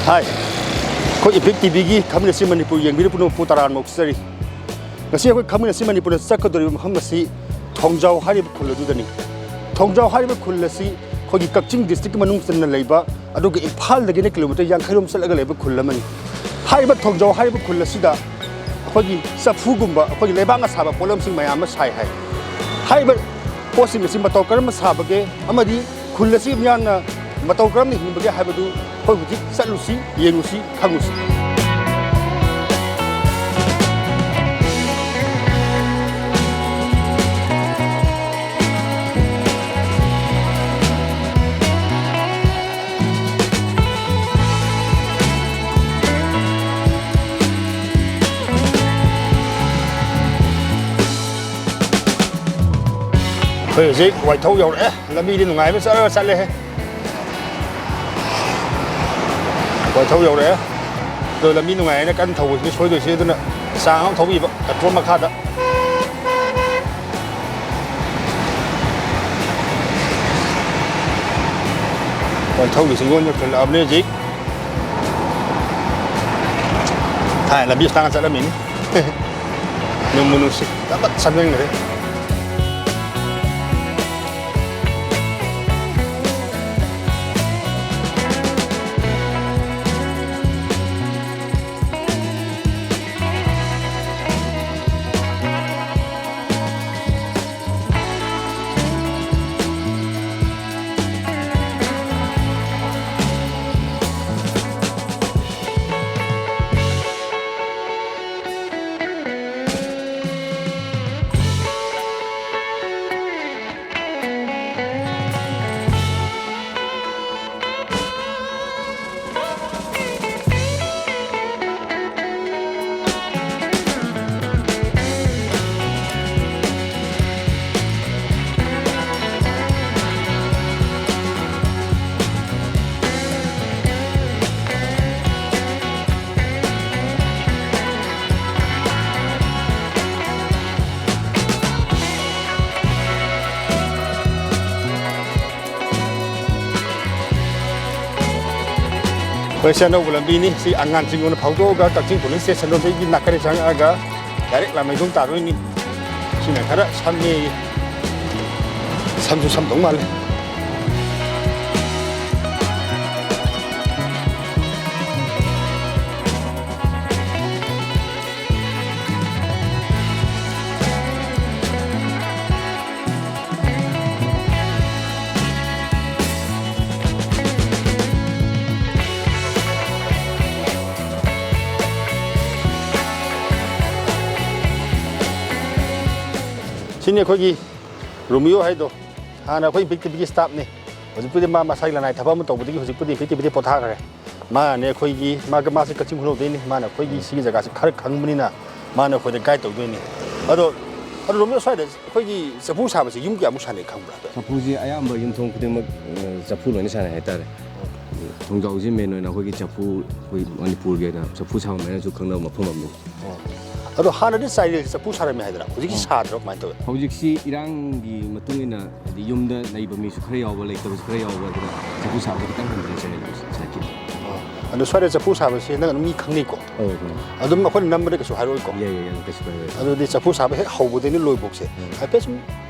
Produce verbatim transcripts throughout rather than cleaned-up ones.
ꯍꯥꯏ, ꯑꯩꯈꯣꯏ ꯏꯄꯤꯛ ꯇꯤꯚꯤꯒꯤ ꯈꯃꯤꯟ ꯑꯁꯤ ꯃꯅꯤꯄꯨꯔ ꯌꯦꯡꯕꯤꯔꯤꯕ ꯄꯨꯝꯅꯃꯛꯄꯨ ꯇꯔꯥꯝꯅ ꯑꯣꯛꯆꯔꯤ꯫ ꯉꯁꯤ ꯑꯩꯈꯣꯏ ꯈꯃꯤꯟ ꯑꯁꯤ ꯃꯅꯤꯄꯨꯔꯗ ꯆꯠꯀꯗꯧꯔꯤꯕ ꯃꯐꯝ ꯑꯁꯤ ꯊꯣꯡꯖꯥꯎ ꯍꯥꯏꯔꯤꯕ ꯈꯨꯜ ꯑꯗꯨꯗꯅꯤ꯫ ꯊꯣꯡꯖꯥꯎ ꯍꯥꯏꯔꯤꯕ ꯈꯨꯜ ꯑꯁꯤ ꯑꯩꯈꯣꯏꯒꯤ ꯀꯛꯆꯤꯡ ꯗꯤꯁꯇ꯭ꯔꯤꯛꯀꯤ ꯃꯅꯨꯡ ꯆꯟꯅ ꯂꯩꯕ, ꯑꯗꯨꯒ ꯏꯝꯐꯥꯜꯗꯒꯤꯅ ꯀꯤꯂꯣꯃꯤꯇꯔ ꯌꯥꯡꯈꯩꯔꯣꯝ ꯆꯠꯂꯒ ꯂꯩꯕ ꯈꯨꯜ ꯑꯃꯅꯤ꯫ ꯍꯥꯏꯔꯤꯕ ꯊꯣꯡꯖꯥꯎ ꯍꯥꯏꯔꯤꯕ ꯈꯨꯜ ꯑꯁꯤꯗ ꯑꯩꯈꯣꯏꯒꯤ ꯆꯐꯨꯒꯨꯝꯕ, ꯑꯩꯈꯣꯏꯒꯤ ꯂꯩꯕꯥꯛꯅ ꯁꯥꯕ ꯄꯣꯠꯂꯝꯁꯤꯡ ꯃꯌꯥꯝ ꯑꯃ ꯁꯥꯏ ꯍꯥꯏ꯫ ꯍꯥꯏꯔꯤꯕ ꯄꯣꯠꯁꯤꯡ ꯑꯁꯤ ꯃꯇꯧ ꯀꯔꯝꯅ ꯁꯥꯕꯒꯦ ꯑꯃꯗꯤ ꯈꯨꯜ ꯑꯁꯤ ꯃꯤꯌꯥꯝꯅ ꯃꯇꯧ ꯀꯔꯝꯅ ꯍꯤꯡꯕꯒꯦ ꯍꯥꯏꯕꯗꯨ ꯑꯩꯈꯣꯏ ꯍꯧꯖꯤꯛ ꯆꯠꯂꯨꯁꯤ, ꯌꯦꯡꯉꯨꯁꯤ, ꯈꯪꯉꯨꯁꯤ꯫ ꯑꯩꯈꯣꯏ ꯍꯧꯖꯤꯛ ꯋꯥꯏꯊꯧ ꯌꯧꯔꯛꯑꯦ꯫ ꯂꯝꯕꯤꯗꯤ ꯅꯨꯡꯉꯥꯏꯕ ꯆꯠꯂꯒ ꯆꯠꯂꯦꯍꯦ꯫ ꯋꯥꯏꯊꯧ ꯌꯧꯔꯛꯑꯦ꯫ ꯑꯗꯣ ꯂꯝꯕꯤ ꯅꯨꯡꯉꯥꯏ ꯍꯥꯏꯅ ꯀꯟꯅ ꯊꯧꯕꯁꯤꯅ ꯁꯣꯏꯗꯣꯏꯁꯦ, ꯑꯗꯨꯅ ꯆꯥꯡ ꯑꯃ ꯊꯧꯕꯤꯕ ꯀꯟꯇ꯭ꯔꯣꯜ ꯃꯈꯥꯗ꯫ ꯋꯥꯏꯊꯧꯒꯤ ꯆꯤꯡꯒꯣꯟ ꯌꯧꯁꯤꯜꯂꯛꯑꯕꯅꯦ ꯍꯧꯖꯤꯛ꯫ ꯊꯥꯏꯅ ꯂꯝꯕꯤ ꯑꯁꯨꯃꯥꯏꯅ ꯆꯠꯂꯝꯃꯤꯅꯤ꯫ ꯅꯨꯡꯕꯨ ꯅꯨꯡꯁꯤ꯫ ꯇꯞ ꯇꯞ ꯁꯝꯖꯟꯈ꯭ꯔꯦ꯫ ꯁꯤ ꯑꯅꯧꯕ ꯂꯝꯕꯤꯅꯤ꯫ ꯁꯤ ꯑꯉꯥꯟ ꯆꯤꯡꯉꯣꯟ ꯐꯥꯎꯗꯣꯛꯑꯒ ꯀꯛꯆꯤꯡ ꯄꯨꯂꯤꯁ ꯁ꯭ꯇꯦꯁꯟ ꯔꯣꯝꯗꯒꯤ ꯅꯥꯀꯟꯗ ꯆꯪꯉꯛꯑꯒ ꯗꯥꯏꯔꯦꯛ ꯂꯥꯃꯩꯗꯣꯡ ꯇꯥꯗꯣꯏꯅꯤ꯫ ꯁꯤꯅ ꯈꯔ ꯁꯝꯃꯦ꯫ ꯁꯝꯁꯨ ꯁꯝꯗꯧ ꯃꯥꯜꯂꯦ꯫ ꯁꯤꯅꯤ ꯑꯩꯈꯣꯏꯒꯤ ꯔꯣꯃꯤꯌꯣ ꯍꯥꯏꯗꯣ꯫ ꯍꯥꯟꯅ ꯑꯩꯈꯣꯏ ꯏꯝꯄꯦꯛ ꯇꯤꯚꯤꯒꯤ ꯁ꯭ꯇꯥꯐꯅꯤ꯫ ꯍꯧꯖꯤꯛꯄꯨꯗꯤ ꯃꯥ ꯃꯁꯥꯒꯤ ꯂꯅꯥꯏ ꯊꯕꯛ ꯑꯃ ꯇꯧꯕꯗꯒꯤ ꯍꯧꯖꯤꯛꯄꯨꯗꯤ ꯏꯝꯄꯦꯛ ꯇꯤꯚꯤꯗꯤ ꯄꯣꯊꯥꯈ꯭ꯔꯦ꯫ ꯃꯥꯅꯅꯦ ꯑꯩꯈꯣꯏꯒꯤ, ꯃꯥꯒ, ꯃꯥꯁꯦ ꯀꯛꯆꯤꯡ ꯈꯨꯅꯧꯗꯩꯅꯤ꯫ ꯃꯥꯅ ꯑꯩꯈꯣꯏꯒꯤ ꯁꯤꯒꯤ ꯖꯒꯥꯁꯦ ꯈꯔ ꯈꯪꯕꯅꯤꯅ ꯃꯥꯅ ꯑꯩꯈꯣꯏꯗ ꯒꯥꯏꯗ ꯇꯧꯗꯣꯏꯅꯤ꯫ ꯑꯗꯣ, ꯑꯗꯣ ꯔꯣꯃꯤꯌꯣ, ꯁ꯭ꯋꯥꯏꯗ ꯑꯩꯈꯣꯏꯒꯤ ꯆꯐꯨ ꯁꯥꯕꯁꯦ ꯌꯨꯝ ꯀꯌꯥꯃꯨꯛ ꯁꯥꯟꯅꯩ ꯈꯪꯕ꯭ꯔꯥ? ꯆꯐꯨꯁꯦ ꯑꯌꯥꯝꯕ ꯌꯨꯝꯊꯣꯡ ꯈꯨꯗꯤꯡꯃꯛ, ꯑ, ꯆꯐꯨ ꯂꯣꯏꯅ ꯁꯥꯟꯅꯩ ꯍꯥꯏꯇꯥꯔꯦ꯫ ꯊꯣꯡꯖꯥꯎꯁꯦ ꯃꯦꯟ ꯑꯣꯏꯅ ꯑꯩꯈꯣꯏꯒꯤ ꯆꯐꯨ, ꯑꯩꯈꯣꯏ ꯃꯅꯤꯄꯨꯔꯒꯤ ꯑꯣꯏꯅ ꯆꯐꯨ ꯁꯥꯐꯝ ꯍꯥꯏꯅꯁꯨ ꯈꯪꯅꯕ ꯃꯐꯝ ꯑꯃꯅꯤ꯫ ꯑꯣ꯫ ꯑꯗꯣ ꯍꯥꯟꯅꯗꯤ ꯆꯥꯏꯔꯦꯜꯁꯦ ꯆꯐꯨ ꯁꯥꯔꯝꯃꯦ ꯍꯥꯏꯗꯅ, ꯍꯧꯖꯤꯛꯀꯤ ꯑꯣ꯫ ꯁꯥꯗ꯭ꯔꯣ? ꯀꯃꯥꯏꯅ ꯇꯧꯋꯦ? ꯍꯧꯖꯤꯛꯁꯤ ꯏꯔꯥꯡꯒꯤ ꯃꯇꯨꯡ ꯏꯟꯅ, ꯍꯥꯏꯗꯤ, ꯌꯨꯝꯗ ꯂꯩꯕ ꯃꯤꯁꯨ ꯈꯔ ꯌꯥꯎꯕ, ꯂꯩꯇꯕꯁꯨ ꯈꯔ ꯌꯥꯎꯕ, ꯑꯗꯨꯅ ꯆꯐꯨ ꯁꯥꯕꯗ ꯈꯤꯇꯪ ꯍꯟꯊꯔꯦ ꯆꯥꯏꯔꯦꯜ ꯁꯥꯏꯠꯀꯤꯗꯤ꯫ ꯑꯣ꯫ ꯑꯗꯣ ꯁ꯭ꯋꯥꯏꯗ ꯆꯐꯨ ꯁꯥꯕꯁꯦ ꯅꯪ ꯑꯗꯨꯝ ꯃꯤ ꯈꯪꯅꯩꯀꯣ? ꯑꯧ, ꯈꯪꯉꯦ꯫ ꯑꯗꯨꯝ ꯑꯩꯈꯣꯏꯅ ꯅꯝꯕꯗ ꯀꯩꯁꯨ ꯍꯥꯏꯔꯛꯑꯣꯏꯀꯣ? ꯌꯥꯏ, ꯌꯥꯏ, ꯌꯥꯏ, ꯀꯩꯁꯨ ꯀꯥꯏꯔꯣꯏ꯫ ꯑꯗꯨꯗꯤ ꯆꯐꯨ ꯁꯥꯕ ꯍꯦꯛ ꯍꯧꯕꯗꯩꯅ ꯂꯣꯏꯕꯧꯁꯦ ꯎꯝ꯫ ꯍꯥꯏꯐꯦꯠ ꯁꯨꯝ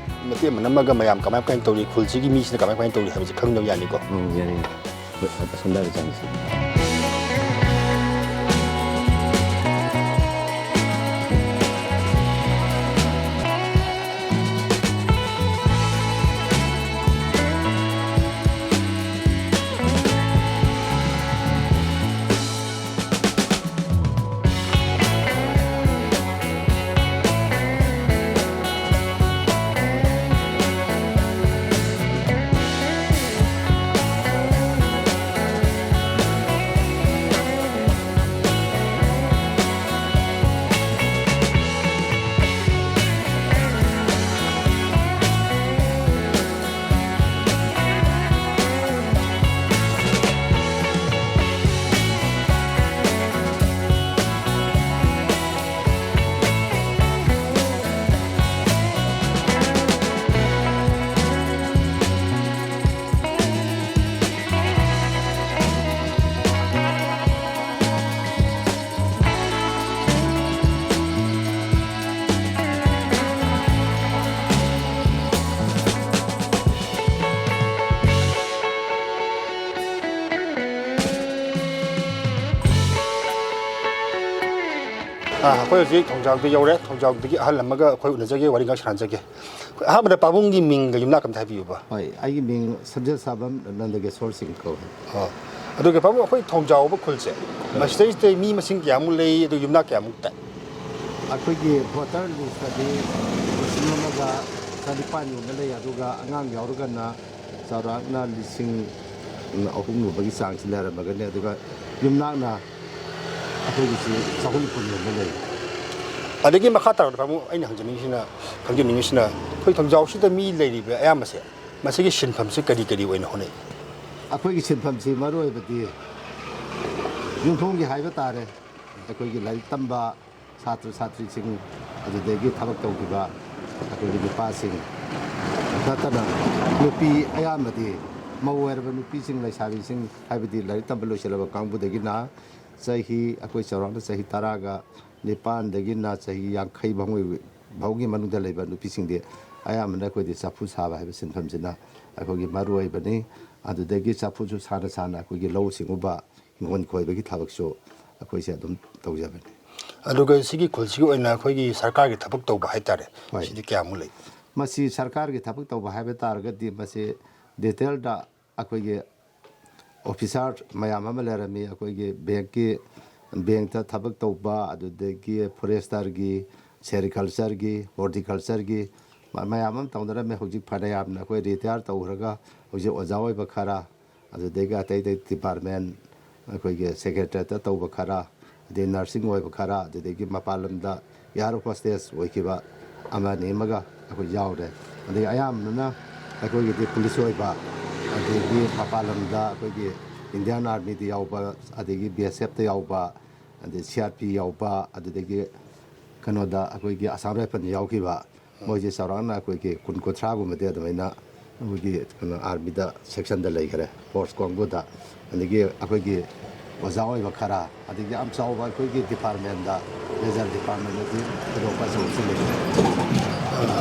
ꯃꯇꯦꯛ ꯑꯃ ꯅꯝꯃꯒ ꯃꯌꯥꯝ ꯀꯃꯥꯏ ꯀꯃꯥꯏꯅ ꯇꯧꯔꯤ, ꯈꯨꯜꯁꯤꯒꯤ ꯃꯤꯁꯤꯅ ꯀꯃꯥꯏ ꯀꯃꯥꯏꯅ ꯇꯧꯔꯤ ꯍꯥꯏꯕꯁꯦ ꯈꯪꯗꯕ ꯌꯥꯅꯤꯀꯣ? ꯎꯝ, ꯌꯥꯅꯤ꯫ ꯍꯣꯏ, ꯑꯁꯣꯝꯗ ꯍꯥꯏꯐꯦꯠ ꯆꯪꯉꯁꯤ꯫ ꯑꯥ, ꯑꯩꯈꯣꯏ ꯍꯧꯖꯤꯛ ꯊꯣꯡꯖꯥꯎꯗ ꯌꯧꯔꯦ꯫ ꯊꯣꯡꯖꯥꯎꯗꯒꯤ ꯑꯍꯜ ꯑꯃꯒ ꯑꯩꯈꯣꯏ ꯎꯅꯖꯒꯦ, ꯋꯥꯔꯤ ꯉꯥꯏꯍꯥꯛ ꯁꯥꯟꯅꯖꯒꯦ꯫ ꯑꯩꯈꯣꯏ ꯑꯍꯥꯟꯕꯗ ꯄꯥꯕꯨꯡꯒꯤ ꯃꯤꯡꯒ ꯌꯨꯝꯅꯥꯛ ꯑꯝꯇ ꯍꯥꯏꯕꯤꯌꯨꯕ꯫ ꯍꯣꯏ, ꯑꯩꯒꯤ ꯃꯤꯡ ꯁꯝꯖꯦꯠꯁꯥꯕꯝ ꯅꯟꯗꯀꯤꯁꯣꯔ ꯁꯤꯡ ꯀꯧꯏ꯫ ꯑꯣ꯫ ꯑꯗꯨꯒ ꯄꯥꯕꯨꯡ, ꯑꯩꯈꯣꯏ ꯊꯣꯡꯖꯥꯎ ꯍꯥꯏꯕ ꯈꯨꯜꯁꯦ, ꯃꯁꯤꯗꯩꯁꯤꯗ ꯃꯤ ꯃꯁꯤꯡ ꯀꯌꯥꯃꯨꯛ ꯂꯩ, ꯑꯗꯨ ꯌꯨꯝꯅꯥꯛ ꯀꯌꯥꯃꯨꯛ ꯇꯥꯏ? ꯑꯩꯈꯣꯏꯒꯤ ꯚꯣꯇꯔ ꯂꯤꯁꯇꯗꯤ ꯂꯤꯁꯤꯡ ꯑꯃꯒ ꯆꯅꯤꯄꯥꯟ ꯌꯧꯅ ꯂꯩ, ꯑꯗꯨꯒ ꯑꯉꯥꯡ ꯌꯥꯎꯔꯒꯅ ꯆꯥꯎꯔꯥꯛꯅ ꯂꯤꯁꯤꯡ ꯑꯍꯨꯝꯒꯨꯝꯕꯒꯤ ꯆꯥꯡꯁꯤ ꯂꯩꯔꯝꯃꯒꯅꯤ, ꯑꯗꯨꯒ ꯌꯨꯝꯅꯥꯛꯅ ꯑꯩꯈꯣꯏꯒꯤꯁꯤ ꯆꯍꯨꯝ ꯀꯨꯟ ꯍꯦꯟꯅ ꯂꯩ꯫ ꯑꯗꯒꯤ ꯃꯈꯥ ꯇꯥꯔꯛꯄꯗ ꯄꯥꯕꯨꯡ, ꯑꯩꯅ ꯍꯪꯖꯅꯤꯡꯉꯤꯁꯤꯅ, ꯈꯪꯖꯅꯤꯡꯉꯤꯁꯤꯅ, ꯑꯩꯈꯣꯏ ꯊꯣꯡꯖꯥꯎꯁꯤꯗ ꯃꯤ ꯂꯩꯔꯤꯕ ꯑꯌꯥꯝꯕꯁꯦ, ꯃꯁꯤꯒꯤ ꯁꯤꯟꯐꯝꯁꯤ ꯀꯔꯤ ꯀꯔꯤ ꯑꯣꯏꯅ ꯍꯣꯠꯅꯩ? ꯑꯩꯈꯣꯏꯒꯤ ꯁꯤꯟꯐꯝꯁꯤ ꯃꯔꯨ ꯑꯣꯏꯕꯗꯤ ꯌꯨꯝꯊꯣꯡꯒꯤ ꯍꯥꯏꯕ ꯇꯥꯔꯦ, ꯑꯩꯈꯣꯏꯒꯤ ꯂꯥꯏꯔꯤꯛ ꯇꯝꯕ ꯁꯥꯇ꯭ꯔ ꯁꯥꯇ꯭ꯔꯤꯁꯤꯡ, ꯑꯗꯨꯗꯒꯤ ꯊꯕꯛ ꯇꯧꯈꯤꯕ ꯑꯩꯈꯣꯏꯒꯤ ꯅꯨꯄꯥꯁꯤꯡ, ꯅꯠꯇꯅ ꯅꯨꯄꯤ ꯑꯌꯥꯝꯕꯗꯤ, ꯃꯧ ꯑꯣꯏꯔꯕ ꯅꯨꯄꯤꯁꯤꯡ, ꯂꯩꯁꯥꯕꯤꯁꯤꯡ, ꯍꯥꯏꯕꯗꯤ ꯂꯥꯏꯔꯤꯛ ꯇꯝꯕ ꯂꯣꯏꯁꯤꯜꯂꯕ ꯀꯥꯡꯕꯨꯗꯒꯤꯅ ꯆꯍꯤ, ꯑꯩꯈꯣꯏ ꯆꯥꯎꯔꯥꯛꯅ ꯆꯍꯤ ꯇꯔꯥꯒ ꯅꯤꯄꯥꯟꯗꯒꯤꯅ ꯆꯍꯤ ꯌꯥꯡꯈꯩ ꯐꯥꯎꯉꯩ-, ꯐꯥꯎꯒꯤ ꯃꯅꯨꯡꯗ ꯂꯩꯕ ꯅꯨꯄꯤꯁꯤꯡꯗꯤ ꯑꯌꯥꯝꯕꯅ ꯑꯩꯈꯣꯏꯗꯤ ꯆꯐꯨ ꯁꯥꯕ ꯍꯥꯏꯕ ꯁꯤꯟꯐꯝꯁꯤꯅ ꯑꯩꯈꯣꯏꯒꯤ ꯃꯔꯨ ꯑꯣꯏꯕꯅꯤ꯫ ꯑꯗꯨꯗꯒꯤ ꯆꯐꯨꯁꯨ ꯁꯥꯅ ꯁꯥꯅ ꯑꯩꯈꯣꯏꯒꯤ ꯂꯧꯎ ꯁꯤꯡꯎꯕ, ꯍꯤꯡꯒꯣꯜ ꯈꯣꯏꯕꯒꯤ ꯊꯕꯛꯁꯨ ꯑꯩꯈꯣꯏꯁꯦ ꯑꯗꯨꯝ ꯇꯧꯖꯕꯅꯤ꯫ ꯑꯗꯨꯒ ꯁꯤꯒꯤ ꯈꯨꯜꯁꯤꯒꯤ ꯑꯣꯏꯅ ꯑꯩꯈꯣꯏꯒꯤ ꯁꯔꯀꯥꯔꯒꯤ ꯊꯕꯛ ꯇꯧꯕ ꯍꯥꯏꯇꯥꯔꯦ, ꯍꯣꯏ꯫ ꯁꯤꯗꯤ ꯀꯌꯥꯃꯨꯛ ꯂꯩ? ꯃꯁꯤ ꯁꯔꯀꯥꯔꯒꯤ ꯊꯕꯛ ꯇꯧꯕ ꯍꯥꯏꯕ ꯇꯥꯔꯒꯗꯤ, ꯃꯁꯤ ꯗꯤꯇꯦꯜꯗ ꯑꯩꯈꯣꯏꯒꯤ ꯑꯣꯐꯤꯁꯥꯔ ꯃꯌꯥꯝ ꯑꯃ ꯂꯩꯔꯝꯃꯤ꯫ ꯑꯩꯈꯣꯏꯒꯤ ꯕꯦꯡꯀꯤ, ꯕꯦꯡꯇ ꯊꯕꯛ ꯇꯧꯕ, ꯑꯗꯨꯗꯒꯤ ꯐꯣꯔꯦꯁꯇꯔꯒꯤ, ꯁꯦꯔꯤꯀꯜꯆꯔꯒꯤ, ꯍꯣꯔꯇꯤꯀꯜꯆꯔꯒꯤ ꯃ-, ꯃꯌꯥꯝ ꯑꯃ ꯇꯧꯅꯔꯝꯃꯤ꯫ ꯍꯧꯖꯤꯛ ꯐꯅꯌꯥꯝꯅ ꯑꯩꯈꯣꯏ ꯔꯤꯇꯥꯌꯔ ꯇꯧꯈ꯭ꯔꯒ ꯍꯧꯖꯤꯛ ꯑꯣꯖꯥ ꯑꯣꯏꯕ ꯈꯔ, ꯑꯗꯨꯗꯒꯤ ꯑꯇꯩ ꯑꯇꯩ ꯗꯤꯄꯥꯔꯠꯃꯦꯟ, ꯑꯩꯈꯣꯏꯒꯤ ꯁꯦꯀ꯭ꯔꯦꯇꯔꯤꯌꯦꯠꯇ ꯇꯧꯕ ꯈꯔ, ꯑꯗꯩ ꯅꯔꯁꯤꯡ ꯑꯣꯏꯕ ꯈꯔ, ꯑꯗꯨꯗꯒꯤ ꯃꯄꯥꯟ ꯂꯝꯗ ꯑꯦꯌꯥꯔ ꯍꯣꯁꯇꯦꯁ ꯑꯣꯏꯈꯤꯕ ꯑꯃ ꯑꯅꯤ ꯑꯃꯒ ꯑꯩꯈꯣꯏ ꯌꯥꯎꯔꯦ꯫ ꯑꯗꯒꯤ ꯑꯌꯥꯝꯕꯅ ꯑꯩꯈꯣꯏꯒꯤꯗꯤ ꯄꯨꯂꯤꯁ ꯑꯣꯏꯕ, ꯑꯗꯒꯤ ꯃꯄꯥꯟ ꯂꯝꯗ ꯑꯩꯈꯣꯏꯒꯤ ꯏꯟꯗꯤꯌꯥꯟ ꯑꯥꯔꯃꯤꯗ ꯌꯥꯎꯕ, ꯑꯗꯒꯤ ꯕꯤ ꯑꯦꯁ ꯑꯦꯐꯇ ꯌꯥꯎꯕ, ꯑꯗꯩ ꯁꯤ ꯑꯥꯔ ꯄꯤ ꯌꯥꯎꯕ, ꯑꯗꯨꯗꯒꯤ ꯀꯩꯅꯣꯗ ꯑꯩꯈꯣꯏꯒꯤ ꯑꯁꯥꯝ ꯔꯥꯏꯐꯜ ꯌꯥꯎꯈꯤꯕ, ꯃꯣꯏꯁꯦ ꯆꯥꯎꯔꯥꯛꯅ ꯑꯩꯈꯣꯏꯒꯤ ꯀꯨꯟ ꯀꯨꯟꯊ꯭ꯔꯥꯒꯨꯝꯕꯗꯤ ꯑꯗꯨꯃꯥꯏꯅ ꯑꯩꯈꯣꯏꯒꯤ ꯀꯩꯅꯣ ꯑꯥꯔꯃꯤꯗ ꯁꯦꯛꯁꯟꯗ ꯂꯩꯈꯔꯦ, ꯐꯣꯔꯁ ꯀꯥꯡꯕꯨꯗ꯫ ꯑꯗꯒꯤ ꯑꯩꯈꯣꯏꯒꯤ ꯑꯣꯖꯥ ꯑꯣꯏꯕ ꯈꯔ, ꯑꯗꯒꯤ ꯌꯥꯝ ꯆꯥꯎꯕ ꯑꯩꯈꯣꯏꯒꯤ ꯗꯤꯄꯥꯔꯠꯃꯦꯟꯗ, ꯂꯦꯖꯔ ꯗꯤꯄꯥꯔꯠꯃꯦꯟꯗꯗꯤ ꯊꯣꯏꯗꯣꯛꯄ ꯑꯆꯧꯕꯁꯨ ꯂꯩꯇꯦ꯫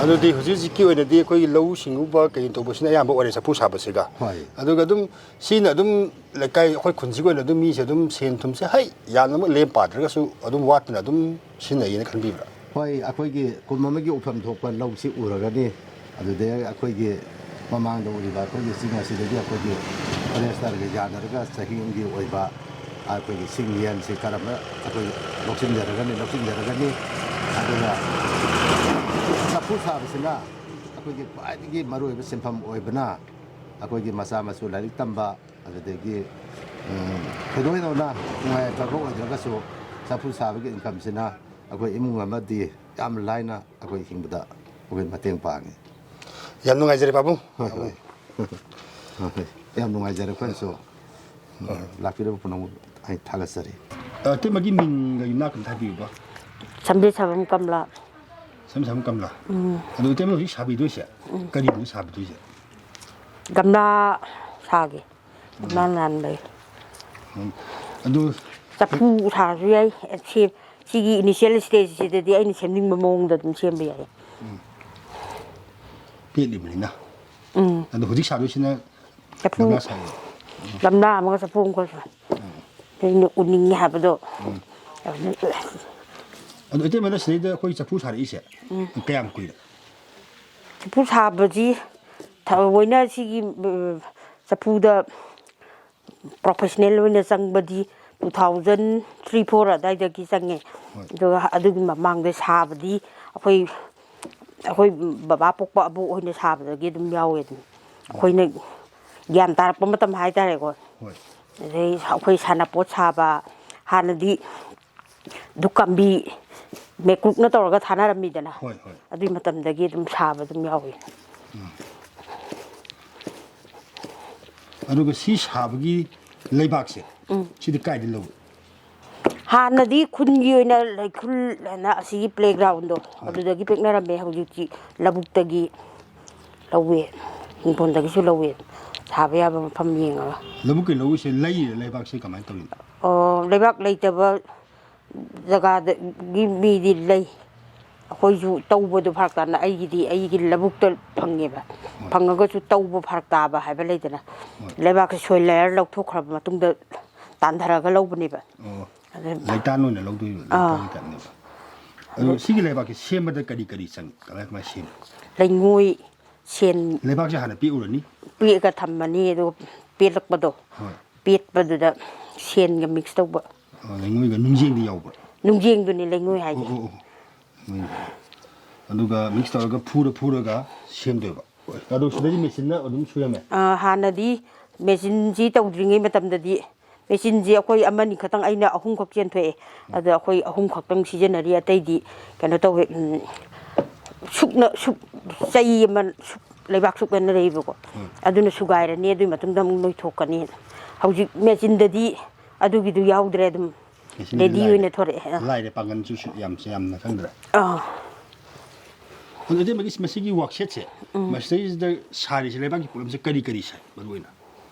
ꯑꯗꯨꯗꯤ ꯍꯧꯖꯤꯛ ꯍꯧꯖꯤꯛꯀꯤ ꯑꯣꯏꯅꯗꯤ ꯑꯩꯈꯣꯏꯒꯤ ꯂꯧꯎ ꯁꯤꯡꯎꯕ ꯀꯩ ꯇꯧꯕꯁꯤꯅ ꯑꯌꯥꯝꯕ ꯑꯣꯏꯔꯦ ꯆꯐꯨ ꯁꯥꯕꯁꯤꯒ꯫ ꯍꯣꯏ꯫ ꯑꯗꯨꯒ ꯑꯗꯨꯝ ꯁꯤꯅ ꯑꯗꯨꯝ ꯂꯩꯀꯥꯏ ꯑꯩꯈꯣꯏ ꯈꯨꯟꯁꯤꯒꯤ ꯑꯣꯏꯅ ꯑꯗꯨꯝ ꯃꯤꯁꯦ ꯑꯗꯨꯝ ꯁꯦꯟ ꯊꯨꯝꯁꯦ ꯍꯩ ꯌꯥꯝꯅꯃꯛ ꯂꯦꯝ ꯄꯥꯗ꯭ꯔꯒꯁꯨ ꯑꯗꯨꯝ ꯋꯥꯠꯇꯅ ꯑꯗꯨꯝ ꯁꯤꯖꯤꯟꯅꯩꯌꯦꯅ ꯈꯟꯕꯤꯕ꯭ꯔꯥ? ꯍꯣꯏ, ꯑꯩꯈꯣꯏꯒꯤ ꯀꯨꯝ ꯑꯃꯒꯤ ꯎꯐꯝ ꯊꯣꯛꯄ ꯂꯧꯁꯤ ꯎꯔꯒꯅꯤ꯫ ꯑꯗꯨꯗꯩ ꯑꯩꯈꯣꯏꯒꯤ ꯃꯃꯥꯡꯗ ꯎꯔꯤꯕ ꯑꯩꯈꯣꯏꯒꯤ ꯆꯤꯡ ꯑꯁꯤꯗꯒꯤ ꯑꯩꯈꯣꯏꯒꯤ ꯐꯣꯔꯦꯁꯇꯔꯒ ꯌꯥꯅꯔꯒ ꯆꯍꯤ ꯑꯃꯒꯤ ꯑꯣꯏꯕ ꯑꯩꯈꯣꯏꯒꯤ ꯁꯤꯡ ꯌꯦꯟꯁꯤ ꯀꯔꯝꯕ ꯑꯩꯈꯣꯏ ꯂꯧꯁꯤꯟꯖꯔꯒꯅꯤ, ꯂꯧꯁꯤꯟꯖꯔꯒꯅꯤ꯫ ꯑꯗꯨꯒ ꯆꯐꯨ ꯁꯥꯕꯁꯤꯅ ꯑꯩꯈꯣꯏꯒꯤ ꯈ꯭ꯋꯥꯏꯗꯒꯤ ꯃꯔꯨꯑꯣꯏꯕ ꯁꯤꯟꯐꯝ ꯑꯣꯏꯕꯅ, ꯑꯩꯈꯣꯏꯒꯤ ꯃꯆꯥ ꯃꯁꯨ ꯂꯥꯏꯔꯤꯛ ꯇꯝꯕ, ꯑꯗꯨꯗꯒꯤ ꯎꯝ, ꯊꯣꯏꯗꯣꯛ ꯍꯦꯟꯗꯣꯛꯅ ꯅꯨꯡꯉꯥꯏ ꯌꯥꯏꯐꯕ ꯑꯣꯏꯗ꯭ꯔꯒꯁꯨ ꯆꯐꯨ ꯁꯥꯕꯒꯤ ꯏꯟꯀꯝꯁꯤꯅ ꯑꯩꯈꯣꯏ ꯏꯃꯨꯡ ꯑꯃꯗꯤ ꯌꯥꯝ ꯂꯥꯏꯅ ꯑꯩꯈꯣꯏ ꯍꯤꯡꯕꯗ ꯑꯩꯈꯣꯏ ꯃꯇꯦꯡ ꯄꯥꯡꯉꯤ꯫ ꯌꯥꯝ ꯅꯨꯡꯉꯥꯏꯖꯔꯦ ꯄꯥꯕꯨꯡ꯫ ꯍꯣꯏ, ꯍꯣꯏ꯫ ꯍꯣꯏ, ꯍꯣꯏ꯫ ꯌꯥꯝ ꯅꯨꯡꯉꯥꯏꯖꯔꯦ ꯑꯩꯈꯣꯏꯅꯁꯨ ꯂꯥꯛꯄꯤꯔꯤꯕ ꯄꯨꯝꯅꯃꯛ ꯑꯩ ꯊꯥꯒꯠꯆꯔꯤ꯫ ꯑ, ꯏꯇꯩꯃꯒꯤ ꯃꯤꯡꯒ ꯌꯨꯝꯅꯥꯛ ꯑꯝꯇ ꯍꯥꯏꯕꯤꯌꯨꯕ꯫ ꯁꯝꯕꯤ ꯁꯥꯕꯝ ꯀꯝꯂꯥ꯫ ꯁꯝ ꯁꯝ ꯀꯝꯂꯥ꯫ ꯑꯗꯣ ꯏꯇꯩꯃ ꯍꯧꯖꯤꯛ ꯁꯥꯕꯤꯗꯣꯏꯁꯦ ꯀꯔꯤꯅꯣ ꯁꯥꯕꯤꯗꯣꯏꯁꯦ? ꯒꯝꯂꯥ ꯁꯥꯒꯦ꯫ ꯒꯝꯂꯥ ꯅꯥꯟꯕꯩ꯫ ꯎꯝ꯫ ꯑꯗꯨ ꯆꯐꯨ ꯁꯥꯔꯁꯨ ꯌꯥꯏ꯫ ꯁꯤ ꯁꯤꯒꯤ ꯏꯅꯤꯁꯤꯌꯦꯜ ꯁ꯭ꯇꯦꯖꯁꯤꯗꯗꯤ ꯑꯩꯅ ꯁꯦꯝꯅꯤꯡꯕ ꯃꯑꯣꯡꯗ ꯑꯗꯨꯝ ꯁꯦꯝꯕ ꯌꯥꯏ꯫ ꯄꯦꯠꯂꯤꯕꯅꯤꯅ꯫ ꯎꯝ꯫ ꯑꯗꯣ ꯍꯧꯖꯤꯛ ꯁꯥꯗꯣꯏꯁꯤꯅ ꯆꯐꯨ ꯒꯝꯂꯥ ꯁꯥꯏꯌꯦ꯫ ꯒꯝꯂꯥ ꯑꯃꯒ ꯆꯐꯨ ꯑꯃꯒꯁꯨ꯫ ꯑꯩꯅ ꯎꯅꯤꯡꯉꯤ ꯍꯥꯏꯕꯗꯣ꯫ ꯑꯗꯣ ꯏꯇꯩꯃꯅ ꯁꯤꯗꯩꯗ ꯑꯩꯈꯣꯏ ꯆꯐꯨ ꯁꯥꯔꯛꯏꯁꯦ ꯀꯌꯥꯝ ꯀꯨꯏꯔꯦ? ꯆꯐꯨ ꯁꯥꯕꯁꯤ ꯊꯑꯣꯏꯅ ꯁꯤꯒꯤ ꯎꯝ, ꯆꯐꯨꯗ ꯄ꯭ꯔꯣꯐꯦꯁꯅꯦꯜ ꯑꯣꯏꯅ ꯆꯪꯕꯗꯤ ꯇꯨ ꯊꯥꯎꯖꯟ ꯊ꯭ꯔꯤ ꯐꯣꯔ ꯑꯗꯥꯏꯗꯒꯤ ꯆꯪꯉꯦ꯫ ꯍꯣꯏ꯫ ꯑꯗꯨꯒ ꯑꯗꯨꯒꯤ ꯃꯃꯥꯡꯗ ꯁꯥꯕꯗꯤ ꯑꯩꯈꯣꯏ ꯑꯩꯈꯣꯏ ꯕꯕꯥ ꯄꯣꯛꯄ ꯑꯕꯣꯛ ꯍꯣꯏꯅ ꯁꯥꯕꯗꯒꯤ ꯑꯗꯨꯝ ꯌꯥꯎꯋꯦ ꯑꯗꯨꯝ꯫ ꯑꯩꯈꯣꯏꯅ ꯒ꯭ꯌꯥꯟ ꯇꯥꯔꯛꯄ ꯃꯇꯝ ꯍꯥꯏꯇꯥꯔꯦꯀꯣ꯫ ꯍꯣꯏ꯫ ꯑꯗꯩ ꯑꯩꯈꯣꯏ ꯁꯥꯟꯅꯄꯣꯠ ꯁꯥꯕ, ꯍꯥꯟꯅꯗꯤ ꯗꯨꯛꯀꯥꯝꯕꯤ ꯃꯦꯀ꯭ꯔꯨꯛꯅ ꯇꯧꯔꯒ ꯊꯥꯅꯔꯝꯃꯤꯗꯅ꯫ ꯍꯣꯏ, ꯍꯣꯏ꯫ ꯑꯗꯨꯒꯤ ꯃꯇꯝꯗꯒꯤ ꯑꯗꯨꯝ ꯁꯥꯕ ꯑꯗꯨꯝ ꯌꯥꯎꯋꯤ꯫ ꯑꯗꯨꯒ ꯁꯤ ꯁꯥꯕꯒꯤ ꯂꯩꯕꯥꯛꯁꯦ ꯁꯤꯗꯤ ꯀꯥꯏꯗ ꯂꯧꯏ? ꯍꯥꯟꯅꯗꯤ ꯈꯨꯟꯒꯤ ꯑꯣꯏꯅ ꯂꯩꯈꯨꯜ ꯍꯥꯏꯅ ꯑꯁꯤꯒꯤ ꯄ꯭ꯂꯦꯒ꯭ꯔꯥꯎꯟꯗꯣ ꯑꯗꯨꯗꯒꯤ ꯄꯦꯛꯅꯔꯝꯃꯦ꯫ ꯍꯧꯖꯤꯛꯇꯤ ꯂꯧꯕꯨꯛꯇꯒꯤ ꯂꯧꯋꯦ, ꯍꯤꯡꯈꯣꯜꯗꯒꯤꯁꯨ ꯂꯧꯋꯦ꯫ ꯁꯥꯕ ꯌꯥꯕ ꯃꯐꯝ ꯌꯦꯡꯉꯒ꯫ ꯂꯧꯕꯨꯛꯀꯤ ꯂꯧꯁꯦ ꯂꯩꯔꯤꯔ ꯂꯩꯕꯥꯛꯁꯦ ꯀꯃꯥꯏꯅ ꯇꯧꯔꯤꯅꯣ? ꯑꯣ, ꯂꯩꯕꯥꯛ ꯂꯩꯇꯕ ꯖꯒꯥꯗꯒꯤ ꯃꯤꯗꯤ ꯂꯩ꯫ ꯑꯩꯈꯣꯏꯁꯨ ꯇꯧꯕꯗꯣ ꯐꯔꯛ ꯇꯥꯅ ꯑꯩꯒꯤꯗꯤ ꯑꯩꯒꯤ ꯂꯧꯕꯨꯛꯇ ꯐꯪꯉꯦꯕ꯫ ꯐꯪꯉꯒꯁꯨ ꯇꯧꯕ ꯐꯔꯛ ꯇꯥꯕ ꯍꯥꯏꯕ ꯂꯩꯗꯅ꯫ ꯂꯩꯕꯥꯛꯁꯦ ꯁꯣꯏꯜ ꯂꯦꯌꯔ ꯂꯧꯊꯣꯛꯈ꯭ꯔꯕ ꯃꯇꯨꯡꯗ ꯇꯥꯟꯊꯔꯒ ꯂꯧꯕꯅꯦꯕ꯫ ꯑꯣ, ꯑꯗꯨ ꯂꯩꯇꯥꯟ ꯑꯣꯏꯅ ꯂꯧꯗꯣꯏꯕ, ꯂꯩꯇꯥꯟꯒꯤ ꯇꯥꯏꯞꯅꯦꯕ꯫ ꯑꯗꯣ ꯁꯤꯒꯤ ꯂꯩꯕꯥꯛꯁꯦ ꯁꯦꯝꯕꯗ ꯀꯔꯤ ꯀꯔꯤ ꯆꯪꯉꯤ? ꯀꯃꯥꯏ ꯀꯃꯥꯏ ꯁꯦꯝꯃꯤ? ꯂꯩꯉꯣꯏ, ꯁꯦꯟ ꯂꯩꯕꯥꯛꯁꯦ ꯍꯥꯟꯅ ꯄꯦꯛꯎꯔꯅꯤ꯫ ꯄꯦꯛꯑꯒ ꯊꯝꯃꯅꯤ, ꯑꯗꯨꯒ ꯄꯦꯠꯂꯛꯄꯗꯣ, ꯍꯣꯏ꯫ ꯄꯦꯠꯄꯗꯨꯗ ꯁꯦꯟꯒ ꯃꯤꯛꯁ ꯇꯧꯕ꯫ ꯑꯣ, ꯂꯩꯉꯣꯏꯒ ꯅꯨꯡꯖꯦꯡꯗꯤ ꯌꯥꯎꯕ꯭ꯔꯥ? ꯅꯨꯡꯖꯦꯡꯗꯨꯅꯤ ꯂꯩꯉꯣꯏ ꯑꯣ, ꯍꯥꯏꯁꯦ꯫ ꯑꯣ, ꯑꯣ꯫ ꯎꯝ꯫ ꯑꯗꯨꯒ ꯃꯤꯛꯁ ꯇꯧꯔꯒ ꯐꯨꯔ ꯐꯨꯔꯒ ꯁꯦꯝꯗꯣꯏꯕ꯫ ꯑꯗꯣ ꯁꯤꯗꯗꯤ ꯃꯦꯆꯤꯟꯅ ꯑꯗꯨꯝ ꯁꯨꯔꯝꯃꯦ꯫ ꯑ, ꯍꯥꯟꯅꯗꯤ ꯃꯦꯆꯤꯟꯁꯤ ꯇꯧꯗ꯭ꯔꯤꯉꯩ ꯃꯇꯝꯗꯗꯤ, ꯃꯦꯆꯤꯟꯁꯤ ꯑꯩꯈꯣꯏ ꯑꯃꯅꯤ ꯈꯛꯇꯪ, ꯑꯩꯅ ꯑꯍꯨꯝꯈꯛ ꯆꯦꯟꯊꯣꯛꯑꯦ꯫ ꯑꯗ ꯑꯩꯈꯣꯏ ꯑꯍꯨꯝ ꯈꯛꯇꯪ ꯁꯤꯖꯤꯟꯅꯔꯤ, ꯑꯇꯩꯗꯤ ꯀꯩꯅꯣ ꯇꯧꯋꯦ, ꯎꯝ, ꯁꯨꯛꯅ ꯁꯨꯛ ꯆꯩ ꯑꯃ ꯁꯨꯛ ꯂꯩꯕꯥꯛ ꯁꯨꯛꯅꯅ ꯂꯩꯕꯀꯣ꯫ ꯑꯗꯨꯅ ꯁꯨꯒꯥꯏꯔꯅꯤ, ꯑꯗꯨꯒꯤ ꯃꯇꯨꯡꯗ ꯑꯃꯨꯛ ꯅꯣꯏꯊꯣꯛꯀꯅꯤ꯫ ꯍꯧꯖꯤꯛ ꯃꯦꯆꯤꯟꯗꯗꯤ ꯑꯗꯨꯒꯤꯗꯨ ꯌꯥꯎꯗ꯭ꯔꯦ, ꯑꯗꯨꯝ ꯃꯦꯆꯤꯟꯗꯤ ꯔꯦꯗꯤ ꯂꯥꯏꯔꯦ꯫ ꯑꯣꯏꯅ ꯊꯣꯔꯛꯑꯦ꯫ ꯑ꯫ ꯂꯥꯏꯔꯦ, ꯄꯥꯡꯒꯜꯁꯨ ꯁꯨ-, ꯌꯥꯝ, ꯌꯥꯝꯅ ꯆꯪꯗ꯭ꯔꯦ꯫ ꯑꯥ꯫ ꯑꯗꯨ ꯏꯇꯩꯃꯒꯤ ꯃꯁꯤꯒꯤ ꯋꯥꯛꯁꯦꯠꯁꯦ, ꯃꯁꯤꯗꯩꯁꯤꯗ ꯁꯥꯔꯤꯁꯦ ꯂꯩꯕꯥꯛꯀꯤ ꯄꯣꯠꯂꯝꯁꯦ ꯀꯔꯤ ꯀꯔꯤ ꯁꯥꯏ ꯃꯔꯨ ꯑꯣꯏꯅ?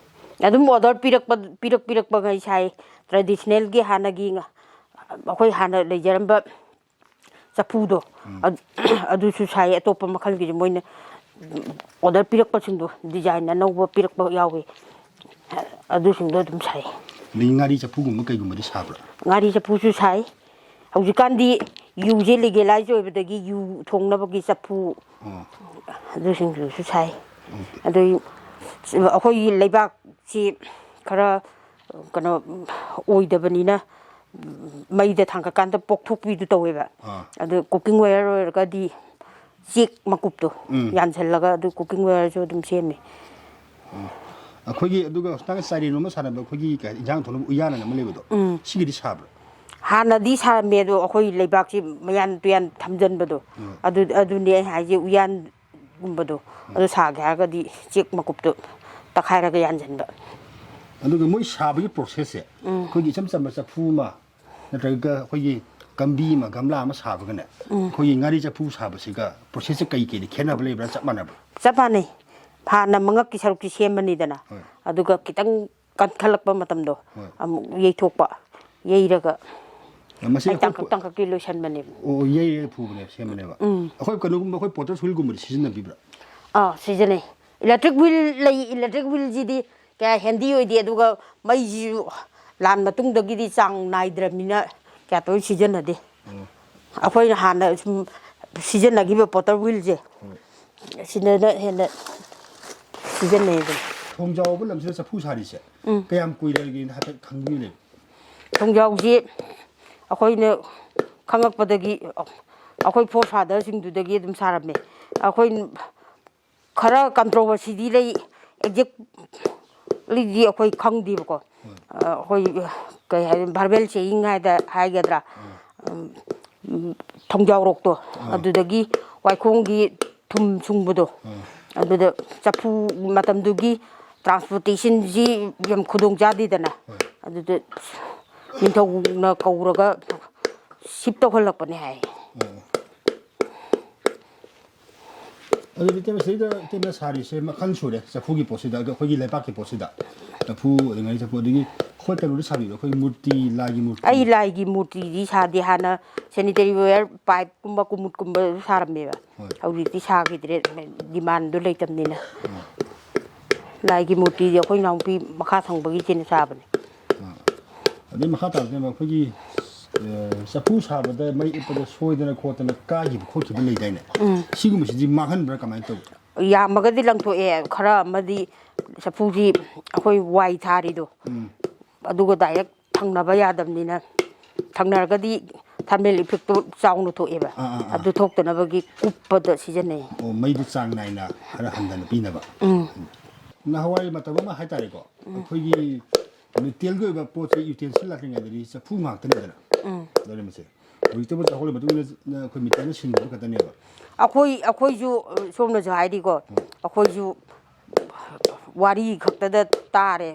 ꯑꯗꯨꯝ ꯑꯣꯔꯗꯔ ꯄꯤꯔꯛꯄ, ꯄꯤꯔꯛ ꯄꯤꯔꯛꯄꯈꯩ ꯁꯥꯏ꯫ ꯇ꯭ꯔꯦꯗꯤꯁꯅꯦꯜꯒꯤ ꯍꯥꯟꯅꯒꯤ ꯉ-, ꯑꯩꯈꯣꯏ ꯍꯥꯟꯅ ꯂꯩꯖꯔꯝꯕ ꯆꯐꯨꯗꯣ, ꯑꯗ-, ꯑꯗꯨꯁꯨ ꯁꯥꯏ꯫ ꯑꯇꯣꯞꯄ ꯃꯈꯜꯒꯤꯁꯨ ꯃꯣꯏꯅ ꯑꯣꯔꯗꯔ ꯄꯤꯔꯛꯄꯁꯤꯡꯗꯣ, ꯗꯤꯖꯥꯏꯟ ꯑꯅꯧꯕ ꯄꯤꯔꯛꯄ ꯌꯥꯎꯏ, ꯑꯗꯨꯁꯤꯡꯗꯣ ꯑꯗꯨꯝ ꯁꯥꯏ꯫ ꯑꯗꯒꯤ ꯉꯥꯔꯤ ꯆꯐꯨꯒꯨꯝꯕ ꯀꯩꯒꯨꯝꯕꯗꯤ ꯁꯥꯕ꯭ꯔꯥ? ꯉꯥꯔꯤ ꯆꯐꯨꯁꯨ ꯁꯥꯏ꯫ ꯍꯧꯖꯤꯛꯀꯥꯟꯗꯤ ꯌꯨꯁꯦ ꯂꯤꯒꯦꯂꯥꯏꯖ ꯑꯣꯏꯕꯗꯒꯤ ꯌꯨ ꯊꯣꯡꯅꯕꯒꯤ ꯆꯐꯨ, ꯑꯣ꯫ ꯑꯗꯨꯁꯤꯡꯗꯨꯁꯨ ꯁꯥꯏ꯫ ꯑꯣꯀꯦ꯫ ꯑꯗꯩ ꯑꯩꯈꯣꯏꯒꯤ ꯂꯩꯕꯥꯛꯁꯤ ꯈꯔ ꯀꯩꯅꯣ ꯑꯣꯏꯗꯕꯅꯤꯅ, ꯃꯩꯗ ꯊꯥꯡꯒꯠꯀꯥꯟꯗ ꯄꯣꯛꯊꯣꯛꯄꯤꯗꯨ ꯇꯧꯋꯦꯕ꯫ ꯑꯥ꯫ ꯑꯗꯨ ꯀꯨꯀꯤꯡ ꯋꯦꯌꯔ ꯑꯣꯏꯔꯒꯗꯤ ꯆꯦꯛ ꯃꯀꯨꯞꯇꯣ ꯎꯝ꯫ ꯌꯥꯟꯁꯤꯜꯂꯒ ꯑꯗꯨ ꯀꯨꯀꯤꯡ ꯋꯦꯌꯔꯁꯨ ꯑꯗꯨꯝ ꯁꯦꯝꯃꯤ꯫ ꯑꯩꯈꯣꯏꯒꯤ ꯑꯗꯨꯒ ꯍꯧꯖꯤꯛꯀꯥꯟ ꯆꯥꯏꯔꯦꯟ ꯑꯃ ꯁꯥꯟꯅꯕ, ꯑꯩꯈꯣꯏꯒꯤ ꯀꯩ ꯍꯥꯏ, ꯏꯟꯖꯥꯡ ꯊꯣꯡꯅꯕ ꯎꯌꯥꯟ ꯑꯅ ꯑꯃ ꯂꯩꯕꯗꯣ, ꯎꯝ꯫ ꯁꯤꯒꯤꯗꯤ ꯁꯥꯕ꯭ꯔꯥ? ꯍꯥꯟꯅꯗꯤ ꯁꯥꯔꯝꯃꯦ, ꯑꯗꯣ ꯑꯩꯈꯣꯏ ꯂꯩꯕꯥꯛꯁꯤ ꯃꯌꯥꯟ ꯇꯨꯌꯥꯟ ꯊꯝꯖꯟꯕꯗꯣ, ꯎꯝ꯫ ꯑꯗꯨ, ꯑꯗꯨꯅꯦ ꯑꯩ ꯍꯥꯏꯁꯦ, ꯎꯌꯥꯟꯒꯨꯝꯕꯗꯣ ꯑꯗꯨ ꯁꯥꯒꯦ ꯍꯥꯏꯔꯒꯗꯤ ꯆꯦꯛ ꯃꯀꯨꯞꯇꯣ ꯇꯛꯈꯥꯏꯔꯒ ꯌꯥꯟꯁꯤꯟꯕ꯫ ꯑꯗꯨꯒ ꯃꯣꯏ ꯁꯥꯕꯒꯤ ꯄ꯭ꯔꯣꯁꯦꯁꯁꯦ, ꯑꯩꯈꯣꯏꯒꯤ ꯏꯆꯝ ꯆꯝꯕ ꯆꯐꯨ ꯑꯃ ꯅꯠꯇ꯭ꯔꯒ ꯑꯩꯈꯣꯏꯒꯤ ꯀꯝꯕꯤ ꯑꯃ, ꯒꯝꯂꯥ ꯑꯃ ꯁꯥꯕꯒꯅꯦ, ꯑꯩꯈꯣꯏꯒꯤ ꯉꯥꯔꯤ ꯆꯐꯨ ꯁꯥꯕꯁꯤꯒ ꯄ꯭ꯔꯣꯁꯦꯁꯁꯦ ꯀꯩ ꯀꯩꯗ ꯈꯦꯠꯅꯕ ꯂꯩꯕ꯭ꯔꯥ, ꯆꯞ ꯃꯥꯟꯅꯕ꯭ꯔꯥ? ꯆꯞ ꯃꯥꯟꯅꯩ꯫ ꯍꯥꯟꯅ ꯃꯉꯛꯀꯤ ꯁꯔꯨꯛꯁꯤ ꯁꯦꯝꯃꯅꯤꯗꯅ, ꯍꯣꯏ꯫ ꯑꯗꯨꯒ ꯈꯤꯇꯪ ꯀꯟꯈꯠꯂꯛꯄ ꯃꯇꯝꯗꯣ ꯍꯣꯏ꯫ ꯑꯃꯨꯛ ꯌꯩꯊꯣꯛꯄ, ꯌꯩꯔꯒ ꯃꯁꯤ ꯑꯩ ꯑꯩꯈꯣꯏ ꯇꯥꯡꯀꯛ ꯇꯥꯡꯀꯛꯀꯤ ꯂꯣꯏꯁꯟꯕꯅꯦꯕ꯫ ꯑꯣ, ꯌꯩꯔꯒ ꯐꯨꯕꯅꯦꯕ, ꯁꯦꯝꯕꯅꯦꯕ꯫ ꯑꯩꯈꯣꯏ ꯀꯩꯅꯣꯒꯨꯝꯕ, ꯑꯩꯈꯣꯏ ꯄꯣꯇꯔꯁ ꯍꯨꯏꯜꯒꯨꯝꯕꯗꯤ ꯁꯤꯖꯤꯟꯅꯕꯤꯕ꯭ꯔꯥ? ꯑꯥ, ꯁꯤꯖꯤꯟꯅꯩ꯫ ꯏꯂꯦꯛꯇ꯭ꯔꯤꯛ ꯍꯨꯏꯜ ꯂꯩ, ꯏꯂꯦꯛꯇ꯭ꯔꯤꯛ ꯍꯨꯏꯜꯁꯤꯗꯤ ꯀꯌꯥ ꯍꯦꯟꯗꯤ ꯑꯣꯏꯗꯦ, ꯑꯗꯨꯒ ꯃꯩꯁꯤꯁꯨ ꯂꯥꯟ ꯃꯇꯨꯡꯗꯒꯤꯗꯤ ꯆꯥꯡ ꯅꯥꯏꯗ꯭ꯔꯕꯅꯤꯅ ꯀꯌꯥ ꯇꯣꯏꯅ ꯁꯤꯖꯤꯟꯅꯗꯦ꯫ ꯑꯩꯈꯣꯏꯅ ꯍꯥꯟꯅ ꯁꯨꯝ ꯁꯤꯖꯤꯟꯅꯈꯤꯕ ꯄꯣꯇꯔ ꯍꯨꯏꯜꯁꯦ, ꯁꯤꯗꯅ ꯍꯦꯟꯅ ꯁꯤꯖꯤꯟꯅꯩ ꯑꯗꯨꯝ꯫ ꯊꯣꯡꯖꯥꯎꯕ ꯂꯝꯁꯤꯗ ꯆꯐꯨ ꯁꯥꯔꯤꯁꯦ ꯀꯌꯥꯝ ꯀꯨꯏꯔꯒꯦꯅ ꯍꯥꯏꯐꯦꯠ ꯈꯪꯕꯤꯕ ꯂꯩꯕ꯭ꯔꯥ? ꯊꯣꯡꯖꯥꯎꯁꯤ ꯑꯩꯈꯣꯏꯅ ꯈꯪꯉꯛꯄꯗꯒꯤ ꯑꯩꯈꯣꯏ ꯐꯣꯔ ꯐꯥꯗꯔꯁꯤꯡꯗꯨꯗꯒꯤ ꯑꯗꯨꯝ ꯁꯥꯔꯝꯃꯦ꯫ ꯑꯩꯈꯣꯏ ꯈꯔ ꯀꯟꯇ꯭ꯔꯣꯚꯔꯁꯤꯗꯤ ꯂꯩ, ꯑꯦꯛꯖꯦꯛꯂꯤꯗꯤ ꯑꯩꯈꯣꯏ ꯈꯪꯗꯦꯕꯀꯣ꯫ ꯑꯩꯈꯣꯏ ꯀꯩ ꯍꯥꯏ, ꯚꯔꯕꯦꯜ ꯁꯦꯌꯤꯡ ꯍꯥꯏꯗ ꯍꯥꯏꯒꯗ꯭ꯔꯥ, ꯊꯣꯡꯖꯥꯎꯔꯣꯛꯇꯣ, ꯑꯗꯨꯗꯒꯤ ꯋꯥꯏꯈꯣꯡꯒꯤ ꯊꯨꯝ ꯁꯨꯡꯕꯗꯣ, ꯑꯗꯨꯗ ꯆꯐꯨ, ꯃꯇꯝꯗꯨꯒꯤ ꯇ꯭ꯔꯥꯟꯁꯄꯣꯔꯇꯦꯁꯟꯁꯤ ꯌꯥꯝ ꯈꯨꯗꯣꯡ ꯆꯥꯗꯦꯗꯅ, ꯑꯗꯨꯗ ꯅꯤꯡꯊꯧꯅ ꯀꯧꯔꯒ ꯁꯤꯞ ꯇꯧꯍꯜꯂꯛꯄꯅꯦ ꯍꯥꯏ꯫ ꯑꯗꯨꯗꯤ ꯏꯇꯩꯃ, ꯁꯤꯗꯩꯗ ꯏꯇꯩꯃ ꯁꯥꯔꯤꯁꯦ ꯃꯈꯜ ꯁꯨꯔꯦ꯫ ꯆꯐꯨꯒꯤ ꯄꯣꯠꯁꯤꯗ, ꯑꯗꯣ ꯑꯩꯈꯣꯏꯒꯤ ꯂꯩꯄꯥꯛꯀꯤ ꯄꯣꯠꯁꯤꯗ ꯆꯐꯨ, ꯑꯗꯒꯤ ꯉꯥꯔꯤ ꯆꯐꯨ, ꯑꯗꯒꯤ ꯑꯩꯈꯣꯏ ꯀꯩꯅꯣꯗꯤ ꯁꯥꯕꯤꯕ꯭ꯔꯥ? ꯑꯩꯈꯣꯏ ꯃꯨꯔꯇꯤ, ꯂꯥꯏꯒꯤ ꯃꯨꯔꯇꯤ꯫ ꯑꯩ ꯂꯥꯏꯒꯤ ꯃꯨꯔꯇꯤꯗꯤ ꯁꯥꯗꯦ꯫ ꯍꯥꯟꯅ ꯁꯦꯅꯤꯇꯔꯤ ꯋꯦꯌꯔ, ꯄꯥꯏꯞꯀꯨꯝꯕ, ꯀꯨꯃꯨꯠꯀꯨꯝꯕ ꯁꯥꯔꯝꯃꯦꯕ꯫ ꯍꯣꯏ꯫ ꯍꯧꯖꯤꯛꯇꯤ ꯁꯥꯈꯤꯗ꯭ꯔꯦ, ꯗꯤꯃꯥꯟꯗꯣ ꯂꯩꯇꯕꯅꯤꯅ꯫ ꯂꯥꯏꯒꯤ ꯃꯨꯔꯇꯤꯗꯤ ꯑꯩꯈꯣꯏ ꯏꯅꯥꯎꯄꯤ ꯃꯈꯥ ꯊꯪꯕꯒꯤꯁꯤꯅ ꯁꯥꯕꯅꯦ꯫ ꯑꯗꯩ ꯃꯈꯥ ꯇꯥꯔꯛꯇꯣꯏꯅꯦ ꯑꯩꯈꯣꯏꯒꯤ, ꯑ, ꯆꯐꯨ ꯁꯥꯕꯗ ꯃꯩ ꯏꯠꯄꯗ ꯁꯣꯏꯗꯅ ꯈꯣꯠꯇꯅ ꯀꯥꯏꯈꯤꯕ ꯈꯣꯠꯈꯤꯕ ꯂꯩꯗꯥꯏꯅꯦ? ꯁꯤꯒꯨꯝꯕꯁꯤꯗꯤ ꯃꯥꯡꯍꯟꯕ꯭ꯔꯥ, ꯀꯃꯥꯏꯅ ꯇꯧꯏ? ꯌꯥꯝꯃꯒꯗꯤ ꯂꯪꯊꯣꯛꯑꯦ, ꯈꯔ ꯑꯃꯗꯤ ꯆꯐꯨꯁꯤ ꯑꯩꯈꯣꯏ ꯋꯥꯏ ꯊꯥꯔꯤꯗꯣ, ꯑꯗꯨꯒ ꯗꯥꯏꯔꯦꯛ ꯊꯪꯅꯕ ꯌꯥꯗꯕꯅꯤꯅ, ꯊꯪꯅꯔꯒꯗꯤ ꯊꯔꯃꯦꯜ ꯏꯐꯦꯛꯇꯣ ꯆꯥꯎꯅ ꯊꯣꯛꯑꯦꯕ꯫ ꯑꯥ, ꯑꯥ, ꯑꯥ꯫ ꯑꯗꯨ ꯊꯣꯛꯇꯅꯕꯒꯤ ꯀꯨꯞꯄꯗ ꯁꯤꯖꯤꯟꯅꯩ꯫ ꯑꯣ, ꯃꯩꯗꯨ ꯆꯥꯡ ꯅꯥꯏꯅ ꯈꯔ ꯍꯟꯊꯅ ꯄꯤꯅꯕ꯫ ꯅꯍꯥꯟꯋꯥꯏ ꯃꯇꯝ ꯑꯃ ꯍꯥꯏꯇꯥꯔꯦꯀꯣ, ꯑꯩꯈꯣꯏꯒꯤ ꯃꯦꯇꯦꯜꯒꯤ ꯑꯣꯏꯕ ꯄꯣꯠ ꯆꯩ, ꯌꯨꯇꯦꯟꯁꯤꯜ ꯂꯥꯛꯇ꯭ꯔꯤꯉꯩꯗꯗꯤ ꯆꯐꯨ ꯉꯥꯛꯇꯅꯤꯗꯅ ꯂꯩꯔꯝꯕꯁꯦ꯫ ꯍꯧꯖꯤꯛꯇꯕꯨ ꯆꯥꯎꯈꯠꯂꯛꯄ ꯃꯇꯨꯡ ꯏꯟꯅ ꯑꯩꯈꯣꯏ ꯃꯦꯇꯦꯜꯅ ꯁꯤꯟꯈꯤꯕ ꯈꯛꯇꯅꯦꯕ꯫ ꯑꯩꯈꯣꯏ, ꯑꯩꯈꯣꯏꯁꯨ, ꯁꯣꯝꯅꯁꯨ ꯍꯥꯏꯔꯤꯀꯣ, ꯑꯩꯈꯣꯏꯁꯨ ꯋꯥꯔꯤ ꯈꯛꯇꯗ ꯇꯥꯔꯦ꯫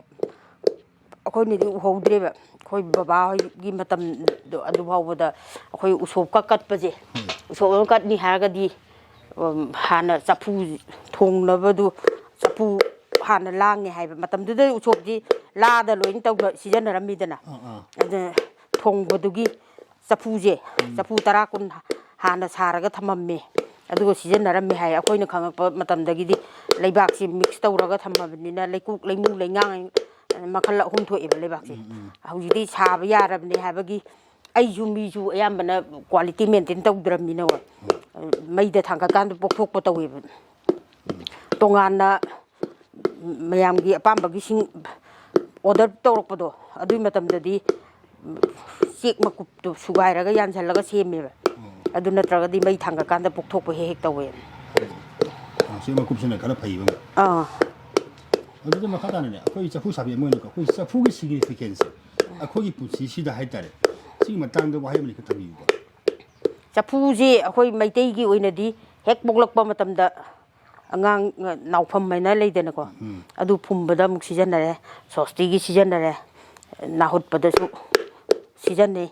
ꯑꯩꯈꯣꯏꯅꯗꯤ ꯎꯍꯧꯗ꯭ꯔꯦꯕ꯫ ꯑꯩꯈꯣꯏ ꯕꯕꯥ ꯍꯣꯏꯒꯤ ꯃꯇꯝꯗꯣ, ꯑꯗꯨ ꯐꯥꯎꯕꯗ ꯑꯩꯈꯣꯏ ꯎꯁꯣꯞꯀ ꯀꯠꯄꯁꯦ, ꯎꯁꯣꯞ ꯑꯃ ꯀꯠꯅꯤ ꯍꯥꯏꯔꯒꯗꯤ, ꯎꯝ, ꯍꯥꯟꯅ ꯆꯐꯨ ꯊꯣꯡꯅꯕꯗꯨ ꯆꯐꯨ ꯍꯥꯟꯅ ꯂꯥꯡꯉꯦ ꯍꯥꯏꯕ꯫ ꯃꯇꯝꯗꯨꯗ ꯎꯁꯣꯞꯇꯤ ꯂꯥꯗ ꯂꯣꯏꯅ ꯇꯧꯅ ꯁꯤꯖꯤꯟꯅꯔꯝꯃꯤꯗꯅ꯫ ꯑꯥ, ꯑꯥ꯫ ꯑꯗꯨ ꯊꯣꯡꯕꯗꯨꯒꯤ ꯆꯐꯨꯁꯦ, ꯎꯝ꯫ ꯆꯐꯨ ꯇꯔꯥ ꯀꯨꯟ ꯍꯥꯟꯅ ꯁꯥꯔꯒ ꯊꯝꯃꯝꯃꯦ, ꯑꯗꯨꯒ ꯁꯤꯖꯤꯟꯅꯔꯝꯃꯦ ꯍꯥꯏ꯫ ꯑꯩꯈꯣꯏꯅ ꯈꯪꯉꯛꯄ ꯃꯇꯝꯗꯒꯤꯗꯤ ꯂꯩꯕꯥꯛꯁꯤ mix ꯇꯧꯔꯒ ꯊꯝꯃꯕꯅꯤꯅ ꯂꯩꯀꯨꯛ, ꯂꯩꯃꯨ, ꯂꯩꯉꯥꯡ ꯃꯈꯜ ꯑꯍꯨꯝ ꯊꯣꯛꯑꯦꯕ ꯂꯩꯕꯥꯛꯁꯦ꯫ ꯎꯝ, ꯎꯝ꯫ ꯍꯧꯖꯤꯛꯇꯤ ꯁꯥꯕ ꯌꯥꯔꯕꯅꯦ ꯍꯥꯏꯕꯒꯤ ꯑꯩꯁꯨ ꯃꯤꯁꯨ ꯑꯌꯥꯝꯕꯅ quality maintain ꯇꯧꯗ꯭ꯔꯕꯅꯤꯅ ꯃꯩꯗ ꯊꯥꯡꯒꯠꯀꯥꯟꯗ ꯄꯣꯛꯊꯣꯛꯄ ꯇꯧꯋꯦꯕ꯫ ꯇꯣꯉꯥꯟꯅ ꯃꯌꯥꯝꯒꯤ ꯑꯄꯥꯝꯕꯒꯤꯁꯤꯡ order ꯇꯧꯔꯛꯄꯗꯣ, ꯑꯗꯨꯒꯤ ꯃꯇꯝꯗꯗꯤ ꯆꯦꯛ ꯃꯀꯨꯞꯇꯣ ꯁꯨꯒꯥꯏꯔꯒ ꯌꯥꯟꯁꯤꯜꯂꯒ ꯁꯦꯝꯃꯦꯕ꯫ ꯑꯗꯨ ꯅꯠꯇ꯭ꯔꯒꯗꯤ ꯃꯩ ꯊꯥꯡꯒꯠꯀꯥꯟꯗ ꯄꯣꯛꯊꯣꯛꯄ ꯍꯦꯛ ꯍꯦꯛ ꯇꯧꯋꯦ꯫ ꯑꯥ, ꯆꯦꯛ ꯃꯀꯨꯞꯁꯤꯅ ꯈꯔ ꯐꯩꯕ ꯑꯃ꯫ ꯑꯥ꯫ ꯑꯗꯨꯗꯤ ꯃꯈꯥ ꯇꯥꯅꯅꯦ, ꯑꯩꯈꯣꯏ ꯆꯐꯨ ꯁꯥꯕꯤ ꯑꯃ ꯑꯣꯏꯅꯀꯣ, ꯑꯩꯈꯣꯏ ꯆꯐꯨꯒꯤ significance ꯁꯦ ꯑꯩꯈꯣꯏꯒꯤ ꯄꯨꯟꯁꯤꯁꯤꯗ ꯍꯥꯏꯇꯥꯔꯦ, ꯁꯤꯒꯤ ꯃꯇꯥꯡꯗ ꯋꯥꯍꯩ ꯑꯃꯅꯤ ꯈꯔ ꯊꯝꯕꯤꯌꯨꯕ꯫ ꯆꯐꯨꯁꯦ ꯑꯩꯈꯣꯏ ꯃꯩꯇꯩꯒꯤ ꯑꯣꯏꯅꯗꯤ ꯍꯦꯛ ꯄꯣꯛꯂꯛꯄ ꯃꯇꯝꯗ ꯑꯉꯥꯡ, ꯑ, ꯅꯥꯎꯐꯝ ꯍꯥꯏꯅ ꯂꯩꯗꯅꯀꯣ, ꯎꯝ꯫ ꯑꯗꯨ ꯐꯨꯝꯕꯗ ꯑꯃꯨꯛ ꯁꯤꯖꯤꯟꯅꯔꯦ, ꯁꯣꯁꯇꯤꯒꯤ ꯁꯤꯖꯤꯟꯅꯔꯦ, ꯅꯥꯍꯨꯠꯄꯗꯁꯨ ꯁꯤꯖꯤꯟꯅꯩ꯫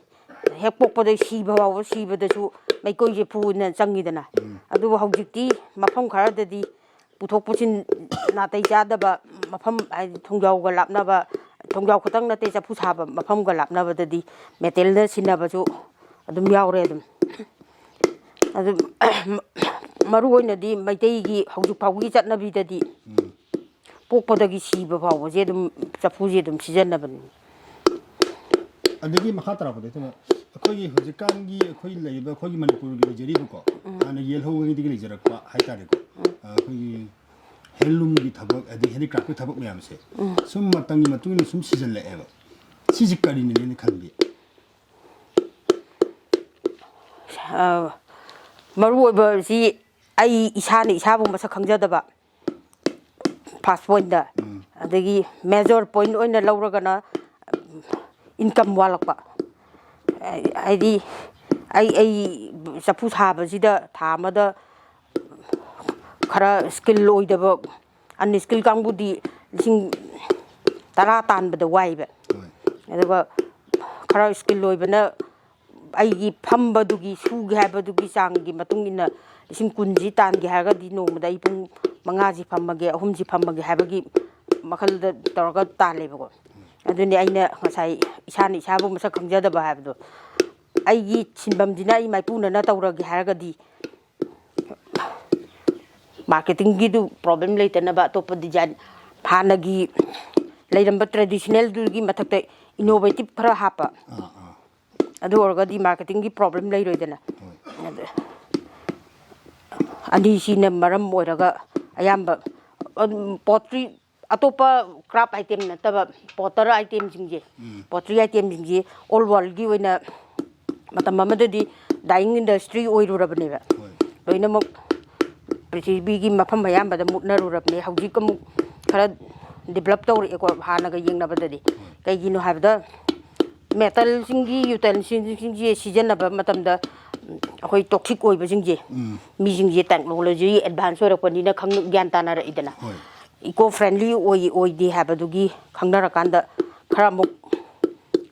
ꯍꯦꯛ ꯄꯣꯛꯄꯗꯩ ꯁꯤꯕ ꯐꯥꯎꯕ, ꯁꯤꯕꯗꯁꯨ ꯃꯩꯀꯣꯏꯁꯦ ꯐꯨꯅ ꯆꯪꯉꯤꯗꯅ꯫ ꯎꯝ꯫ ꯑꯗꯨꯕꯨ ꯍꯧꯖꯤꯛꯇꯤ ꯃꯐꯝ ꯈꯔꯗꯗꯤ ꯄꯨꯊꯣꯛ ꯄꯨꯁꯤꯟ ꯅꯥꯇꯩ ꯆꯥꯗꯕ ꯃꯐꯝ, ꯍꯥꯏꯗꯤ ꯊꯣꯡꯖꯥꯎꯒ ꯂꯥꯞꯅꯕ, ꯊꯣꯡꯖꯥꯎ ꯈꯛꯇꯪ ꯅꯠꯇꯦ, ꯆꯐꯨ ꯁꯥꯕ ꯃꯐꯝꯒ ꯂꯥꯞꯅꯕꯗꯗꯤ metal ꯅ ꯁꯤꯟꯅꯕꯁꯨ ꯑꯗꯨꯝ ꯌꯥꯎꯔꯦ꯫ ꯑꯗꯨꯝ ꯑꯗꯨꯝ ꯃꯔꯨ ꯑꯣꯏꯅꯗꯤ ꯃꯩꯇꯩꯒꯤ ꯍꯧꯖꯤꯛ ꯐꯥꯎꯒꯤ ꯆꯠꯅꯕꯤꯗꯗꯤ ꯎꯝ꯫ ꯄꯣꯛꯄꯗꯒꯤ ꯁꯤꯕ ꯐꯥꯎꯕꯁꯦ ꯑꯗꯨꯝ ꯆꯐꯨꯁꯦ ꯑꯗꯨꯝ ꯁꯤꯖꯤꯟꯅꯕꯅꯤ꯫ ꯑꯗꯒꯤ ꯃꯈꯥ ꯇꯥꯔꯛꯄꯗ ꯏꯇꯩꯃ, ꯑꯩꯈꯣꯏꯒꯤ ꯍꯧꯖꯤꯛꯀꯥꯟꯒꯤ ꯑꯩꯈꯣꯏ ꯂꯩꯔꯤꯕ ꯑꯩꯈꯣꯏꯒꯤ ꯃꯅꯤꯄꯨꯔꯒꯤ ꯂꯩꯖꯔꯤꯕꯀꯣ, ꯍꯥꯟꯅ ꯌꯦꯜꯍꯧꯉꯩꯗꯒꯤ ꯂꯩꯖꯔꯛꯄ ꯍꯥꯏꯇꯥꯔꯦꯀꯣ, ꯑꯩꯈꯣꯏꯒꯤ handloom ꯒꯤ ꯊꯕꯛ, ꯑꯗꯩ handicraft ꯀꯤ ꯊꯕꯛ ꯃꯌꯥꯝꯁꯦ ꯁꯨꯝ ꯃꯇꯝꯒꯤ ꯃꯇꯨꯡ ꯏꯟꯅ ꯁꯨꯝ ꯁꯤꯖꯤꯜꯂꯛꯑꯦꯕ꯫ ꯁꯤꯁꯦ ꯀꯔꯤꯅꯅꯦꯅ ꯈꯟꯕꯤ? ꯑ, ꯃꯔꯨ ꯑꯣꯏꯕꯁꯤ ꯑꯩ ꯏꯁꯥꯅ ꯏꯁꯥꯕꯨ ꯃꯁꯛ ꯈꯪꯖꯗꯕ, first point ꯇ꯫ ꯎꯝ꯫ ꯑꯗꯒꯤ major point ꯑꯣꯏꯅ ꯂꯧꯔꯒꯅ income ꯋꯥꯠꯂꯛꯄ꯫ ꯍꯥꯏꯗꯤ ꯑꯩ, ꯑꯩ ꯆꯐꯨ ꯁꯥꯕꯁꯤꯗ ꯊꯥ ꯑꯃꯗ ꯈꯔ skill ꯑꯣꯏꯗꯕ, unskill ꯀꯥꯡꯕꯨꯗꯤ ꯂꯤꯁꯤꯡ ꯇꯔꯥ ꯇꯥꯟꯕꯗ ꯋꯥꯏꯕ꯫ ꯍꯣꯏ꯫ ꯑꯗꯨꯒ ꯈꯔ skill ꯑꯣꯏꯕꯅ ꯑꯩꯒꯤ ꯐꯝꯕꯗꯨꯒꯤ, ꯁꯨꯒꯦ ꯍꯥꯏꯕꯗꯨꯒꯤ ꯆꯥꯡꯒꯤ ꯃꯇꯨꯡ ꯏꯟꯅ ꯂꯤꯁꯤꯡ ꯀꯨꯟꯁꯤ ꯇꯥꯟꯒꯦ ꯍꯥꯏꯔꯒꯗꯤ ꯅꯣꯡꯃꯗ ꯑꯩ ꯄꯨꯡ ꯃꯉꯥꯁꯤ ꯐꯝꯃꯒꯦ, ꯑꯍꯨꯝꯁꯤ ꯐꯝꯃꯒꯦ ꯍꯥꯏꯕꯒꯤ ꯃꯈꯜꯗ ꯇꯧꯔꯒ ꯇꯥꯜꯂꯦꯕꯀꯣ꯫ ꯑꯗꯨꯅꯤ ꯑꯩꯅ ꯉꯁꯥꯏ ꯏꯁꯥꯅ ꯏꯁꯥꯕꯨ ꯃꯁꯛ ꯈꯪꯖꯗꯕ ꯍꯥꯏꯕꯗꯣ꯫ ꯑꯩꯒꯤ ꯁꯤꯟꯐꯝꯁꯤꯅ ꯑꯩ ꯃꯥꯏꯄꯨꯅꯅ ꯇꯧꯔꯒꯦ ꯍꯥꯏꯔꯒꯗꯤ ꯃꯥꯔꯀꯦꯇꯤꯡꯒꯤꯗꯨ ꯄ꯭ꯔꯣꯕ꯭ꯂꯦꯝ ꯂꯩꯇꯅꯕ ꯑꯇꯣꯞꯄ ꯗꯤꯖꯥꯏꯟ, ꯍꯥꯟꯅꯒꯤ ꯂꯩꯔꯝꯕ ꯇ꯭ꯔꯦꯗꯤꯁꯅꯦꯜꯗꯨꯒꯤ ꯃꯊꯛꯇ ꯏꯅꯣꯚꯦꯇꯤꯞ ꯈꯔ ꯍꯥꯞꯄ꯫ ꯑꯥ, ꯑꯥ꯫ ꯑꯗꯨ ꯑꯣꯏꯔꯒꯗꯤ ꯃꯥꯔꯀꯦꯇꯤꯡꯒꯤ ꯄ꯭ꯔꯣꯕ꯭ꯂꯦꯝ ꯂꯩꯔꯣꯏꯗꯅ꯫ ꯍꯣꯏ꯫ ꯑꯗ ꯑꯅꯤꯁꯤꯅ ꯃꯔꯝ ꯑꯣꯏꯔꯒ ꯑꯌꯥꯝꯕ, ꯑꯗꯨꯝ, ꯄꯣꯠꯇ꯭ꯔꯤ, ꯑꯇꯣꯞꯄ ꯀ꯭ꯔꯥꯐ ꯑꯥꯏꯇꯦꯝ ꯅꯠꯇꯕ, ꯄꯣꯇꯔ ꯑꯥꯏꯇꯦꯝꯁꯤꯡꯁꯦ, ꯎꯝ꯫ ꯄꯣꯇ꯭ꯔꯤ ꯑꯥꯏꯇꯦꯝꯁꯤꯡꯁꯦ ꯑꯣꯜ ꯋꯥꯔꯜꯒꯤ ꯑꯣꯏꯅ ꯃꯇꯝ ꯑꯃꯗꯗꯤ ꯗꯥꯏꯌꯤꯡ ꯏꯟꯗꯁꯇ꯭ꯔꯤ ꯑꯣꯏꯔꯨꯔꯕꯅꯦꯕ꯫ ꯍꯣꯏ꯫ ꯂꯣꯏꯅꯃꯛ ꯄ꯭ꯔꯤꯊꯤꯕꯤꯒꯤ ꯃꯐꯝ ꯑꯌꯥꯝꯕꯗ ꯃꯨꯠꯅꯔꯨꯔꯕꯅꯦ꯫ ꯍꯧꯖꯤꯛ ꯑꯃꯨꯛ ꯈꯔ ꯗꯤꯕꯂꯞ ꯇꯧꯔꯛꯑꯦꯀꯣ, ꯍꯥꯟꯅꯒ ꯌꯦꯡꯅꯕꯗꯗꯤ꯫ ꯍꯣꯏ꯫ ꯀꯩꯒꯤꯅꯣ ꯍꯥꯏꯕꯗ, ꯃꯦꯇꯜꯁꯤꯡꯒꯤ, ꯌꯨꯇꯦꯟꯁꯤꯜꯁꯤꯡꯁꯦ ꯁꯤꯖꯤꯟꯅꯕ ꯃꯇꯝꯗ, ꯎꯝ, ꯑꯩꯈꯣꯏ ꯇꯣꯛꯁꯤꯛ ꯑꯣꯏꯕꯁꯤꯡꯁꯦ, ꯎꯝ꯫ ꯃꯤꯁꯤꯡꯁꯦ ꯇꯦꯛꯅꯣꯂꯣꯖꯤ ꯑꯦꯗꯚꯥꯟꯁ ꯑꯣꯏꯔꯛꯄꯅꯤꯅ ꯈꯪ-, ꯒ꯭ꯌꯥꯟ ꯇꯥꯅꯔꯛꯏꯗꯅ꯫ ꯍꯣꯏ꯫ ꯏꯀꯣ ꯐ꯭ꯔꯦꯟꯂꯤ ꯑꯣꯏ, ꯑꯣꯏꯗꯦ ꯍꯥꯏꯕꯗꯨꯒꯤ ꯈꯪꯅꯔꯀꯥꯟꯗ ꯈꯔ ꯑꯃꯨꯛ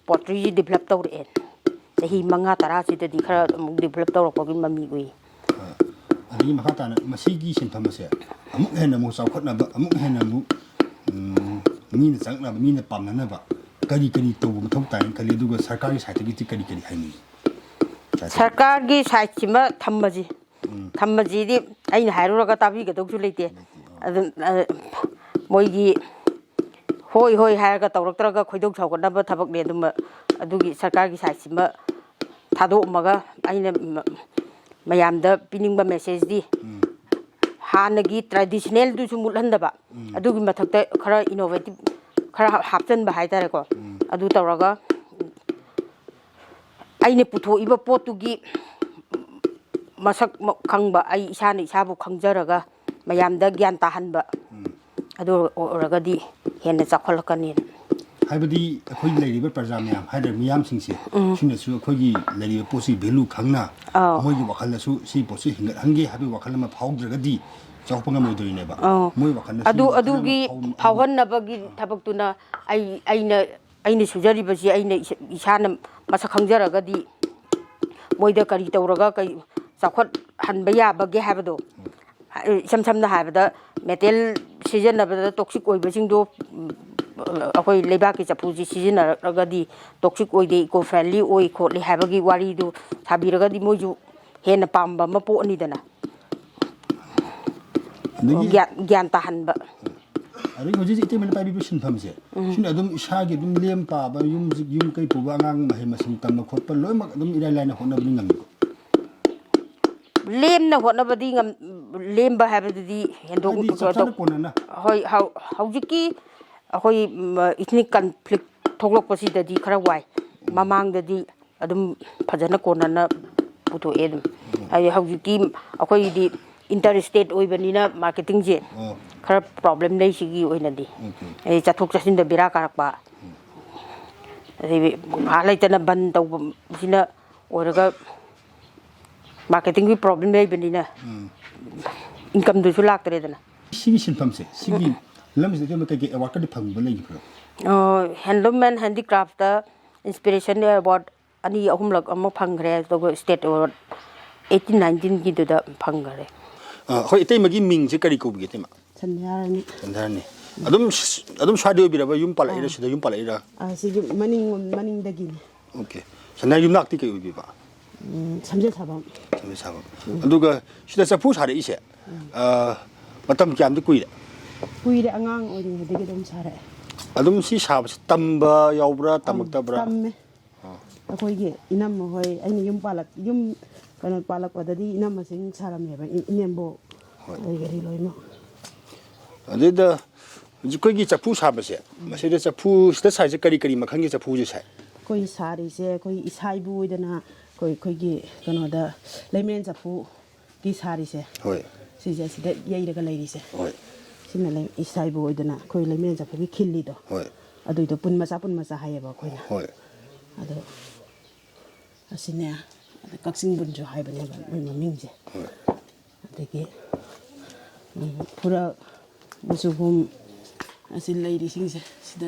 ꯄꯣꯇ꯭ꯔꯤꯁꯤ ꯗꯤꯕꯂꯞ ꯇꯧꯔꯛꯑꯦ꯫ ꯆꯍꯤ ꯃꯉꯥ ꯇꯔꯥꯁꯤꯗꯗꯤ ꯈꯔ ꯑꯃꯨꯛ ꯗꯤꯕꯂꯞ ꯇꯧꯔꯛꯄꯒꯤ ꯃꯃꯤ ꯎꯏ꯫ ꯑꯗꯒꯤ ꯃꯈꯥ ꯇꯥꯅ ꯃꯁꯤꯒꯤ ꯁꯤꯟꯐꯝ ꯑꯁꯦ ꯑꯃꯨꯛ ꯍꯦꯟꯅ ꯑꯃꯨꯛ ꯆꯥꯎꯈꯠꯅꯕ, ꯑꯃꯨꯛ ꯍꯦꯟꯅ ꯑꯃꯨꯛ, ꯎꯝ, ꯃꯤꯅ ꯆꯪꯅꯕ, ꯃꯤꯅ ꯄꯥꯝꯅꯅꯕ ꯀꯔꯤ ꯀꯔꯤ ꯇꯧꯕ ꯃꯊꯧ ꯇꯥꯏꯅ ꯈꯜꯂꯤ? ꯑꯗꯨꯒ ꯁꯔꯀꯥꯔꯒꯤ ꯁꯥꯏꯠꯇꯒꯤꯗꯤ ꯀꯔꯤ ꯀꯔꯤ ꯍꯥꯏꯅꯤꯡꯉꯤ? ꯁꯔꯀꯥꯔꯒꯤ ꯁꯥꯏꯠꯁꯤꯃ ꯊꯝꯃꯁꯤ꯫ ꯎꯝ꯫ ꯊꯝꯕꯁꯤꯗꯤ ꯑꯩꯅ ꯍꯥꯏꯔꯨꯔꯒ ꯇꯥꯕꯤꯒꯗꯧꯁꯨ ꯂꯩꯇꯦ꯫ ꯂꯩꯇꯦ, ꯑꯥ꯫ ꯑꯗꯨꯝ, ꯑ, ꯃꯣꯏꯒꯤ ꯍꯣꯏ ꯍꯣꯏ ꯍꯥꯏꯔꯒ ꯇꯧꯔꯛꯇ꯭ꯔꯒ ꯈꯣꯏꯗꯧ ꯁꯥꯎꯒꯠꯅꯕ ꯊꯕꯛꯅꯦ꯫ ꯑꯗꯨꯝꯕ, ꯑꯗꯨꯒꯤ ꯁꯔꯀꯥꯔꯒꯤ ꯁꯥꯏꯠꯁꯤꯃ ꯊꯥꯗꯣꯛꯑꯝꯃꯒ ꯑꯩꯅ ꯃ-, ꯃꯌꯥꯝꯗ ꯄꯤꯅꯤꯡꯕ ꯃꯦꯁꯦꯖꯇꯤ, ꯎꯝ꯫ ꯍꯥꯟꯅꯒꯤ ꯇ꯭ꯔꯦꯗꯤꯁꯅꯦꯜꯗꯨꯁꯨ ꯃꯨꯠꯍꯟꯗꯕ, ꯎꯝ꯫ ꯑꯗꯨꯒꯤ ꯃꯊꯛꯇ ꯈꯔ ꯏꯅꯣꯚꯦꯇꯤꯞ ꯈꯔ ꯍꯥꯞꯆꯟꯕ ꯍꯥꯏꯇꯥꯔꯦꯀꯣ꯫ ꯎꯝ꯫ ꯑꯗꯨ ꯇꯧꯔꯒ ꯑꯩꯅ ꯄꯨꯊꯣꯛꯏꯕ ꯄꯣꯠꯇꯨꯒꯤ ꯃꯁꯛ ꯃ-, ꯈꯪꯕ, ꯑꯩ ꯏꯁꯥꯅ ꯏꯁꯥꯕꯨ ꯈꯪꯖꯔꯒ ꯃꯌꯥꯝꯗ ꯒ꯭ꯌꯥꯟ ꯇꯥꯍꯟꯕ, ꯎꯝ꯫ ꯑꯗꯨ ꯑꯣꯏꯔꯒꯗꯤ ꯍꯦꯟꯅ ꯆꯥꯎꯈꯠꯂꯛꯀꯅꯤ꯫ ꯍꯥꯏꯕꯗꯤ ꯑꯩꯈꯣꯏꯒꯤ ꯂꯩꯔꯤꯕ ꯄ꯭ꯔꯖꯥ ꯃꯌꯥꯝ ꯍꯥꯏꯗ꯭ꯔ ꯃꯤꯌꯥꯝꯁꯤꯡꯁꯦ, ꯎꯝ꯫ ꯁꯤꯅꯁꯨ ꯑꯩꯈꯣꯏꯒꯤ ꯂꯩꯔꯤꯕ ꯄꯣꯠꯁꯤ ꯚꯦꯂꯨ ꯈꯪꯅ, ꯑꯧ꯫ ꯃꯣꯏꯒꯤ ꯋꯥꯈꯜꯗꯁꯨ ꯁꯤ ꯄꯣꯠꯁꯤ ꯍꯦꯟꯒꯠꯍꯟꯒꯦ ꯍꯥꯏꯕꯒꯤ ꯋꯥꯈꯜ ꯑꯃ ꯐꯥꯎꯗ꯭ꯔꯒꯗꯤ ꯆꯥꯎꯈꯠꯄ ꯉꯝꯃꯣꯏꯗꯣꯏꯅꯦꯕ꯫ ꯑꯧ꯫ ꯃꯣꯏ ꯋꯥꯈꯜꯗ ꯑꯗꯨ, ꯁꯤꯒꯤ ꯋꯥꯈꯜ ꯑꯃ ꯑꯗꯨꯒꯤ ꯐꯥꯎ-, ꯐꯥꯎꯍꯟꯅꯕꯒꯤ ꯊꯕꯛꯇꯨꯅ ꯑꯩ, ꯑꯩꯅ ꯑꯩꯅ ꯁꯨꯖꯔꯤꯕꯁꯤ ꯑꯩꯅ ꯏꯁ-, ꯏꯁꯥꯅ ꯃꯁꯛ ꯈꯪꯖꯔꯒꯗꯤ ꯃꯣꯏꯗ ꯀꯔꯤ ꯇꯧꯔꯒ ꯀꯩ ꯆꯥꯎꯈꯠꯍꯟꯕ ꯌꯥꯕꯒꯦ ꯍꯥꯏꯕꯗꯣ, ꯏꯁꯝ ꯁꯝꯅ ꯍꯥꯏꯔꯕꯗ, ꯃꯦꯇꯦꯜ ꯁꯤꯖꯤꯟꯅꯕꯗ ꯇꯣꯛꯁꯤꯛ ꯑꯣꯏꯕꯁꯤꯡꯗꯣ, ꯎꯝ, ꯑꯩꯈꯣꯏ ꯂꯩꯕꯥꯛꯀꯤ ꯆꯐꯨꯁꯤ ꯁꯤꯖꯤꯟꯅꯔꯒꯗꯤ ꯇꯣꯛꯁꯤꯛ ꯑꯣꯏꯗꯦ, ꯏꯀꯣ ꯐ꯭ꯔꯦꯟꯂꯤ ꯑꯣꯏ ꯈꯣꯠꯂꯤ ꯍꯥꯏꯕꯒꯤ ꯋꯥꯔꯤꯗꯨ ꯁꯥꯕꯤꯔꯒꯗꯤ ꯃꯣꯏꯁꯨ ꯍꯦꯟꯅ ꯄꯥꯝꯕ ꯑꯃ ꯄꯣꯛꯑꯅꯤꯗꯅ꯫ ꯑꯗꯒꯤ ꯒ꯭ꯌꯥꯟ, ꯒ꯭ꯌꯥꯟ ꯇꯥꯍꯟꯕ꯫ ꯑꯗꯒꯤ ꯍꯧꯖꯤꯛ ꯍꯧꯖꯤꯛ ꯏꯇꯩꯃꯅ ꯄꯥꯏꯕꯤꯕ ꯁꯤꯟꯐꯝꯁꯦ, ꯎꯝ꯫ ꯁꯤꯅ ꯑꯗꯨꯝ ꯏꯁꯥꯒꯤ ꯑꯗꯨꯝ ꯂꯦꯝ ꯄꯥꯕ, ꯌꯨꯝ, ꯌꯨꯝ ꯀꯩ ꯄꯨꯕ, ꯑꯉꯥꯡ ꯃꯍꯩ ꯃꯁꯤꯡ ꯇꯝꯕ ꯈꯣꯠꯄ ꯂꯣꯏꯅꯃꯛ ꯑꯗꯨꯝ ꯏꯔꯥꯏ ꯂꯥꯏꯅ ꯍꯣꯠꯅꯕꯗꯤ ꯉꯝꯃꯤꯀꯣ? ꯂꯦꯝꯅ ꯍꯣꯠꯅꯕꯗꯤ ꯉꯝ-, ꯂꯦꯝꯕ ꯍꯥꯏꯕꯗꯨꯗꯤ ꯍꯦꯟꯗꯣꯛ-, ꯍꯥꯏꯗꯤ ꯆꯞ ꯆꯥꯅ ꯀꯣꯟꯅꯅ꯫ ꯍꯣꯏ, ꯍꯧ-, ꯍꯧꯖꯤꯛꯀꯤ ꯑꯩꯈꯣꯏ, ꯎꯝ, ethnic conflict ꯊꯣꯛꯂꯛꯄꯁꯤꯗꯗꯤ ꯈꯔ ꯋꯥꯏ꯫ ꯎꯝ꯫ ꯃꯃꯥꯡꯗꯗꯤ ꯑꯗꯨꯝ ꯐꯖꯅ ꯀꯣꯟꯅꯅ ꯄꯨꯊꯣꯛꯑꯦ ꯑꯗꯨꯝ꯫ ꯎꯝ꯫ ꯍꯥꯏꯗꯤ ꯍꯧꯖꯤꯛꯇꯤ ꯑꯩꯈꯣꯏꯒꯤꯗꯤ inter state ꯑꯣꯏꯕꯅꯤꯅ marketingꯁꯦ ꯑꯣ꯫ ꯈꯔ problem ꯂꯩ ꯁꯤꯒꯤ ꯑꯣꯏꯅꯗꯤ꯫ ꯑꯣꯀꯦ꯫ ꯑꯩ ꯆꯠꯊꯣꯛ ꯆꯠꯁꯤꯟꯗ ꯕꯦꯔꯥ ꯀꯥꯔꯛꯄ꯫ ꯎꯝ꯫ ꯑꯗꯩ ꯉꯥꯏꯍꯥꯛ ꯂꯩꯇꯅ ꯕꯟ ꯇꯧꯕꯁꯤꯅ ꯑꯣꯏꯔꯒ marketingꯒꯤ problem ꯂꯩꯕꯅꯤꯅ ꯎꯝ꯫ Incomeꯗꯨꯁꯨ ꯂꯥꯛꯇ꯭ꯔꯦꯗꯅ꯫ ꯁꯤꯒꯤ ꯁꯤꯟꯐꯝꯁꯦ, ꯁꯤꯒꯤ ꯎꯝ꯫ ꯂꯝꯁꯤꯗ ꯀꯩꯀꯩ awardꯀꯗꯤ ꯐꯪꯕ ꯂꯩꯈꯤꯕ꯭ꯔꯣ? ꯑ, Handloom and Handicraftꯇ inspiration award ꯑꯅꯤ ꯑꯍꯨꯝꯂꯛ ꯑꯃ ꯐꯪꯈ꯭ꯔꯦ, ꯑꯗꯨꯒ state award eighteen nineteenꯒꯤꯗꯨꯗ ꯐꯪꯈ꯭ꯔꯦ꯫ ꯑ, ꯑꯩꯈꯣꯏ ꯏꯇꯩꯃꯒꯤ ꯃꯤꯡꯁꯦ ꯀꯔꯤ ꯀꯧꯕꯤꯒꯦ, ꯏꯇꯩꯃ? ꯁꯟꯙ꯭ꯌꯥꯔꯥꯅꯤ꯫ ꯁꯟꯙ꯭ꯌꯥꯔꯥꯅꯤ꯫ ꯑꯗꯨꯝ ꯁ-, ꯑꯗꯨꯝ ꯁ꯭ꯋꯥꯏꯗ ꯑꯣꯏꯕꯤꯔꯕ, ꯌꯨꯝ ꯄꯥꯜꯂꯛꯏꯔꯥ, ꯑꯥ꯫ ꯁꯤꯗ ꯌꯨꯝ ꯄꯥꯜꯂꯛꯏꯔꯥ? ꯑꯥ, ꯁꯤꯒꯤ ꯃꯅꯤꯡ, ꯃꯅꯤꯡꯗꯒꯤꯅꯤ꯫ ꯑꯣꯀꯦ꯫ ꯁꯟꯙ꯭ꯌꯥ ꯌꯨꯝꯅꯥꯛꯇꯤ ꯀꯩ ꯑꯣꯏꯕꯤꯕ? ꯎꯝ, ꯁꯝꯖꯦꯠ ꯁꯥꯕꯝ꯫ ꯁꯝꯖꯦꯠ ꯁꯥꯕꯝ꯫ ꯎꯝ꯫ ꯑꯗꯨꯒ ꯁꯤꯗ ꯆꯐꯨ ꯁꯥꯔꯛꯏꯁꯦ, ꯎꯝ꯫ ꯑ, ꯃꯇꯝ ꯀꯌꯥꯝꯗꯤ ꯀꯨꯏꯔꯦ? ꯀꯨꯏꯔꯦ, ꯑꯉꯥꯡ ꯑꯣꯏꯔꯤꯉꯩꯗꯒꯤ ꯑꯗꯨꯝ ꯁꯥꯔꯛꯑꯦ꯫ ꯑꯗꯨꯝ ꯁꯤ ꯁꯥꯕꯁꯤ ꯇꯝꯕ ꯌꯥꯎꯕ꯭ꯔꯥ, ꯑꯪ, ꯇꯝꯃꯛꯇꯕ꯭ꯔꯥ? ꯇꯝꯃꯦ꯫ ꯑꯥ꯫ ꯑꯩꯈꯣꯏꯒꯤ ꯏꯅꯝꯃ ꯍꯣꯏ, ꯑꯩꯅ ꯌꯨꯝ ꯄꯥꯜꯂꯛ-, ꯌꯨꯝ ꯀꯩꯅꯣ ꯄꯥꯜꯂꯛꯄꯗꯗꯤ ꯏꯅꯝꯃꯁꯤꯡ ꯁꯥꯔꯝꯃꯦꯕ, ꯏ-, ꯏꯅꯦꯝꯕꯣꯛ ꯍꯣꯏ꯫ ꯀꯔꯤ ꯂꯣꯏꯅꯃꯛ꯫ ꯑꯗꯨꯗ ꯍꯧꯖꯤꯛ ꯑꯩꯈꯣꯏꯒꯤ ꯆꯐꯨ ꯁꯥꯕꯁꯦ, ꯎꯝ꯫ ꯃꯁꯤꯗ ꯆꯐꯨ, ꯁꯤꯗ ꯁꯥꯏꯁꯦ ꯀꯔꯤ ꯀꯔꯤ ꯃꯈꯜꯒꯤ ꯆꯐꯨꯁꯦ ꯁꯥꯏ? ꯑꯩꯈꯣꯏ ꯁꯥꯔꯤꯁꯦ ꯑꯩꯈꯣꯏ ꯏꯁꯥ ꯏꯕꯨ ꯑꯣꯏꯗꯅ ꯑꯩꯈꯣꯏ, ꯑꯩꯈꯣꯏꯒꯤ ꯀꯩꯅꯣꯗ ꯂꯩꯃꯦꯟ ꯆꯐꯨ ꯇꯤ ꯁꯥꯔꯤꯁꯦ꯫ ꯍꯣꯏ꯫ ꯁꯤꯁꯦ ꯁꯤꯗ ꯌꯩꯔꯒ ꯂꯩꯔꯤꯁꯦ꯫ ꯍꯣꯏ꯫ ꯁꯤꯅ ꯂꯩ-, ꯏꯁꯥ ꯏꯕꯨ ꯑꯣꯏꯗꯅ ꯑꯩꯈꯣꯏ ꯂꯩꯃꯦꯟ ꯆꯐꯨꯒꯤ ꯈꯤꯜꯂꯤꯗꯣ꯫ ꯍꯣꯏ꯫ ꯑꯗꯨꯏꯗꯣ ꯄꯨꯟ ꯃꯆꯥ, ꯄꯨꯟ ꯃꯆꯥ ꯍꯥꯏꯌꯦꯕ ꯑꯩꯈꯣꯏꯅ꯫ ꯍꯣꯏ꯫ ꯑꯗꯣ ꯑꯁꯤꯅꯦ, ꯑꯗ ꯀꯛꯆꯤꯡ ꯄꯨꯟꯁꯨ ꯍꯥꯏꯕꯅꯦꯕ ꯃꯣꯏ ꯃꯃꯤꯡꯁꯦ꯫ ꯍꯣꯏ꯫ ꯑꯗꯒꯤ, ꯎꯝ, ꯐꯨꯔꯛ, ꯃꯆꯨꯒꯨꯝ, ꯑꯁꯤ ꯂꯩꯔꯤꯁꯤꯡꯁꯦ, ꯁꯤꯗ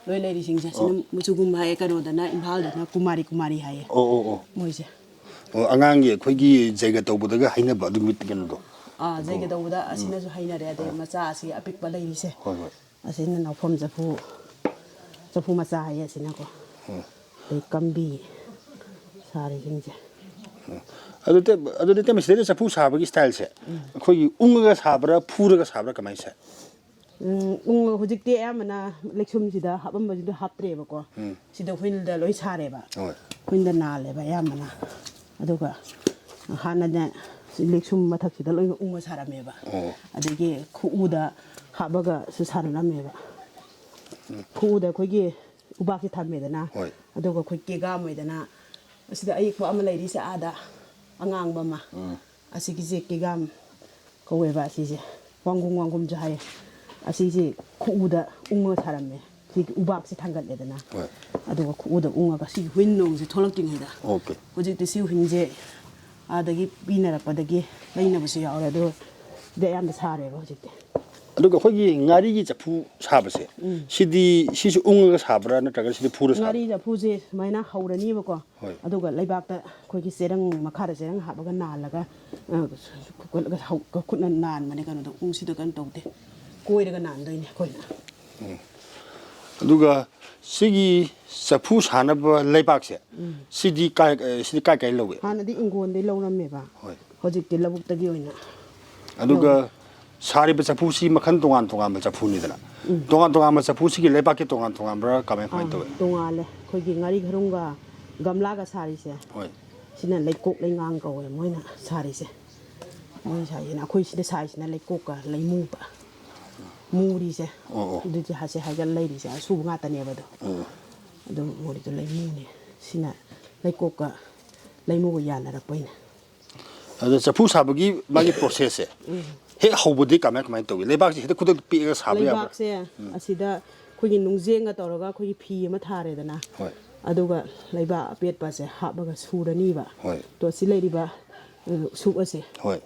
ꯂꯣꯏ ꯂꯩꯔꯤꯁꯤꯡꯁꯦ꯫ ꯁꯤꯅ ꯑꯣ꯫ ꯃꯆꯨꯒꯨꯝ ꯍꯥꯏꯌꯦ, ꯀꯩꯅꯣꯗꯅ, ꯏꯝꯐꯥꯜꯗꯅ ꯀꯨꯃꯥꯔꯤ, ꯀꯨꯃꯥꯔꯤ ꯍꯥꯏꯌꯦ꯫ ꯑꯣ, ꯑꯣ, ꯑꯣ꯫ ꯃꯣꯏꯁꯦ꯫ ꯑꯣ, ꯑꯉꯥꯡꯒꯤ ꯑꯩꯈꯣꯏꯒꯤ ꯖꯩꯒ ꯇꯧꯕꯗꯒ ꯍꯩꯅꯕ ꯑꯗꯨꯒꯤ ꯀꯩꯅꯣꯗꯣ꯫ ꯑꯥ, ꯖꯩꯒ ꯇꯧꯕꯗ ꯑꯁꯤꯅꯁꯨ ꯍꯩꯅꯔꯦ꯫ ꯑꯗꯩ ꯃꯆꯥ ꯑꯁꯤ ꯑꯄꯤꯛꯄ ꯂꯩꯔꯤꯁꯦ, ꯍꯣꯏ, ꯍꯣꯏ꯫ ꯑꯁꯤꯅ ꯅꯥꯎꯐꯝ ꯆꯐꯨ, ꯆꯐꯨ ꯃꯆꯥ ꯍꯥꯏꯌꯦ ꯑꯁꯤꯅꯀꯣ꯫ ꯑꯗꯩ ꯀꯝꯕꯤ ꯁꯥꯔꯤꯁꯤꯡꯁꯦ꯫ ꯑꯗꯨ ꯇꯦ-, ꯑꯗꯨꯗꯤ ꯇꯦꯝ, ꯁꯤꯗꯩꯗ ꯆꯐꯨ ꯁꯥꯕꯒꯤ ꯁ꯭ꯇꯥꯏꯜꯁꯦ ꯑꯩꯈꯣꯏꯒꯤ ꯎꯪꯉꯒ ꯁꯥꯕ꯭ꯔꯥ, ꯐꯨꯔꯒ ꯁꯥꯕ꯭ꯔꯥ, ꯀꯃꯥꯏꯅ ꯁꯥꯏ? ꯎꯝ, ꯎꯪ ꯍꯧꯖꯤꯛꯇꯤ ꯑꯌꯥꯝꯕꯅ ꯂꯩꯁꯨꯝꯁꯤꯗ ꯍꯥꯞꯄꯝꯕꯁꯤꯗ ꯍꯥꯞꯇ꯭ꯔꯦꯕꯀꯣ꯫ ꯁꯤꯗ ꯍꯨꯏꯜꯗ ꯂꯣꯏ ꯁꯥꯔꯦꯕ꯫ ꯍꯣꯏ꯫ ꯍꯨꯏꯜꯗ ꯅꯥꯜꯂꯦꯕ ꯑꯌꯥꯝꯕꯅ꯫ ꯑꯗꯨꯒ ꯍꯥꯟꯅꯅꯦ ꯁꯤ ꯂꯩꯁꯨꯝ ꯃꯊꯛꯁꯤꯗ ꯂꯣꯏꯅ ꯎꯪꯉ ꯁꯥꯔꯝꯃꯦꯕ꯫ ꯑꯣ꯫ ꯑꯗꯒꯤ ꯈꯨꯎꯗ ꯍꯥꯞꯄꯒꯁꯨ ꯁꯥꯟꯅꯔꯝꯃꯦꯕ꯫ ꯈꯨꯎꯗ ꯑꯩꯈꯣꯏꯒꯤ ꯎꯕꯥꯛꯁꯦ ꯊꯝꯃꯦꯗꯅ꯫ ꯍꯣꯏ꯫ ꯑꯗꯨꯒ ꯑꯩꯈꯣꯏ ꯀꯦꯒꯥꯝ ꯑꯣꯏꯗꯅ ꯑꯁꯤꯗ ꯑꯌꯦꯛꯄ ꯑꯃ ꯂꯩꯔꯤꯁꯦ ꯑꯥꯗ ꯑꯉꯥꯡꯕ ꯑꯃ꯫ ꯑꯁꯤꯒꯤꯁꯦ ꯀꯦꯒꯥꯝ ꯀꯧꯋꯦꯕ ꯑꯁꯤꯁꯦ꯫ ꯋꯥꯡꯒꯨꯝ ꯋꯥꯡꯒꯨꯝꯁꯨ ꯍꯥꯏꯌꯦ꯫ ꯑꯁꯤꯁꯦ ꯈꯨꯎꯗ ꯎꯪꯉꯒ ꯁꯥꯔꯝꯃꯦ꯫ ꯁꯤꯒꯤ ꯎꯕꯥꯛꯁꯦ ꯊꯥꯡꯒꯠꯂꯦꯗꯅ꯫ ꯍꯣꯏ꯫ ꯑꯗꯨꯒ ꯈꯨꯎꯗ ꯎꯪꯉꯒ ꯁꯤꯒꯤ ꯍꯨꯏꯟ ꯅꯣꯡꯁꯦ ꯊꯣꯛꯂꯛꯇ꯭ꯔꯤꯉꯩꯗ꯫ ꯑꯣꯀꯦ꯫ ꯍꯧꯖꯤꯛꯇꯤ ꯁꯤ ꯍꯨꯏꯟꯁꯦ ꯑꯥꯗꯒꯤ ꯄꯤꯅꯔꯛꯄꯗꯒꯤ ꯂꯩꯅꯕꯁꯨ ꯌꯥꯎꯔꯦ꯫ ꯑꯗꯣ ꯁꯤꯗ ꯑꯌꯥꯝꯕ ꯁꯥꯔꯦꯕ ꯍꯧꯖꯤꯛꯇꯤ꯫ ꯑꯗꯨꯒ ꯑꯩꯈꯣꯏꯒꯤ ꯉꯥꯔꯤꯒꯤ ꯆꯐꯨ ꯁꯥꯕꯁꯦ, ꯁꯤꯗꯤ, ꯁꯤꯁꯨ ꯎꯪꯉꯒ ꯁꯥꯕ꯭ꯔꯥ ꯅꯠꯇ꯭ꯔꯒ ꯁꯤꯗꯤ ꯐꯨꯔ ꯁꯥꯕ꯭ꯔꯥ? ꯉꯥꯔꯤ ꯆꯐꯨꯁꯦ ꯁꯨꯃꯥꯏꯅ ꯍꯧꯔꯅꯤꯕꯀꯣ꯫ ꯍꯣꯏ꯫ ꯑꯗꯨꯒ ꯂꯩꯕꯥꯛꯇ ꯑꯩꯈꯣꯏꯒꯤ ꯆꯦꯔꯪ, ꯃꯈꯥꯗ ꯆꯦꯔꯪ ꯍꯥꯞꯄꯒ ꯅꯥꯜꯂꯒ, ꯑ, ꯈꯨꯠꯅ ꯅꯥꯟꯕꯅꯦ ꯀꯩꯅꯣꯗ, ꯎ ꯁꯤꯗ ꯀꯩꯅꯣ ꯇꯧꯗꯦ, ꯀꯣꯏꯔꯒ ꯅꯥꯟꯗꯣꯏꯅꯦ ꯑꯩꯈꯣꯏꯅ꯫ ꯑꯗꯨꯒ ꯁꯤꯒꯤ ꯆꯐꯨ ꯁꯥꯅꯕ ꯂꯩꯕꯥꯛꯁꯦ, ꯁꯤꯗꯤ ꯀꯥꯏ, ꯑ, ꯁꯤꯗꯤ ꯀꯥꯏ ꯀꯥꯏ ꯂꯧꯏ? ꯍꯥꯟꯅꯗꯤ ꯏꯪꯈꯣꯜꯗꯩ ꯂꯧꯔꯝꯃꯦꯕ꯫ ꯍꯣꯏ꯫ ꯍꯧꯖꯤꯛꯇꯤ ꯂꯧꯕꯨꯛꯇꯒꯤ ꯑꯣꯏꯅ ꯑꯗꯨꯒ ꯁꯥꯔꯤꯕ ꯆꯐꯨꯁꯤ ꯃꯈꯜ ꯇꯣꯉꯥꯟ ꯇꯣꯉꯥꯟꯕ ꯆꯐꯨꯅꯤꯗꯅ꯫ ꯇꯣꯉꯥꯟ ꯇꯣꯉꯥꯟꯕ ꯆꯐꯨꯁꯤꯒꯤ ꯂꯩꯕꯥꯛꯀꯤ ꯇꯣꯉꯥꯟ ꯇꯣꯉꯥꯟꯕ꯭ꯔꯥ, ꯀꯃꯥꯏ, ꯀꯃꯥꯏꯅ ꯑꯥ, ꯇꯧꯏ? ꯇꯣꯉꯥꯜꯂꯦ꯫ ꯑꯩꯈꯣꯏꯒꯤ ꯉꯥꯔꯤ ꯈꯔꯨꯡꯒ ꯒꯝꯂꯥꯒ ꯁꯥꯔꯤꯁꯦ, ꯍꯣꯏ꯫ ꯁꯤꯅ ꯂꯩꯀꯣꯛ ꯂꯩꯉꯥꯡ ꯀꯧꯋꯦ ꯃꯣꯏꯅ ꯁꯥꯔꯤꯁꯦ꯫ ꯃꯣꯏ ꯁꯥꯔꯤꯁꯤꯅ, ꯑꯩꯈꯣꯏ ꯁꯤꯗ ꯁꯥꯔꯤꯁꯤꯅ ꯂꯩꯀꯣꯛꯀ ꯂꯩꯃꯨꯒ꯫ ꯃꯨꯔꯤꯁꯦ, ꯑꯣ, ꯑꯣ꯫ ꯑꯗꯨꯗꯤ ꯍꯥꯁꯦ ꯍꯥꯏꯒ ꯂꯩꯔꯤꯁꯦ ꯑꯁꯨꯕ ꯉꯥꯛꯇꯅꯦꯕ ꯑꯗꯣ꯫ ꯑꯣ꯫ ꯑꯗꯨꯝ ꯃꯨꯔꯤꯗꯣ ꯂꯩꯃꯨꯅꯦ꯫ ꯁꯤꯅ ꯂꯩꯀꯣꯛꯀ ꯂꯩꯃꯨꯒ ꯌꯥꯅꯔꯛꯄꯩꯅꯦ꯫ ꯑꯗꯣ ꯆꯐꯨ ꯁꯥꯕꯒꯤ ꯃꯥꯒꯤ ꯄ꯭ꯔꯣꯁꯦꯁꯁꯦ ꯍꯦꯛ ꯍꯧꯕꯗꯤ ꯀꯃꯥꯏ, ꯀꯃꯥꯏꯅ ꯇꯧꯏ? ꯂꯩꯕꯥꯛꯁꯦ ꯍꯦꯛꯇ ꯈꯨꯗꯛꯇ ꯄꯦꯛꯑꯒ ꯁꯥꯕ ꯌꯥꯕ꯭ꯔꯥ? ꯂꯩꯕꯥꯛꯁꯦ ꯑꯁꯤꯗ ꯑꯩꯈꯣꯏꯒꯤ ꯅꯨꯡꯖꯦꯡꯒ ꯇꯧꯔꯒ ꯑꯩꯈꯣꯏꯒꯤ ꯐꯤ ꯑꯃ ꯊꯥꯔꯦꯗꯅ꯫ ꯍꯣꯏ꯫ ꯑꯗꯨꯒ ꯂꯩꯕꯥꯛ ꯑꯄꯦꯠꯄꯁꯦ ꯍꯥꯞꯄꯒ ꯁꯨꯔꯅꯤꯕ꯫ ꯍꯣꯏ꯫ ꯇꯣ ꯁꯤ ꯂꯩꯔꯤꯕ, ꯑ, ꯁꯨꯛ ꯑꯁꯦ꯫ ꯍꯣꯏ꯫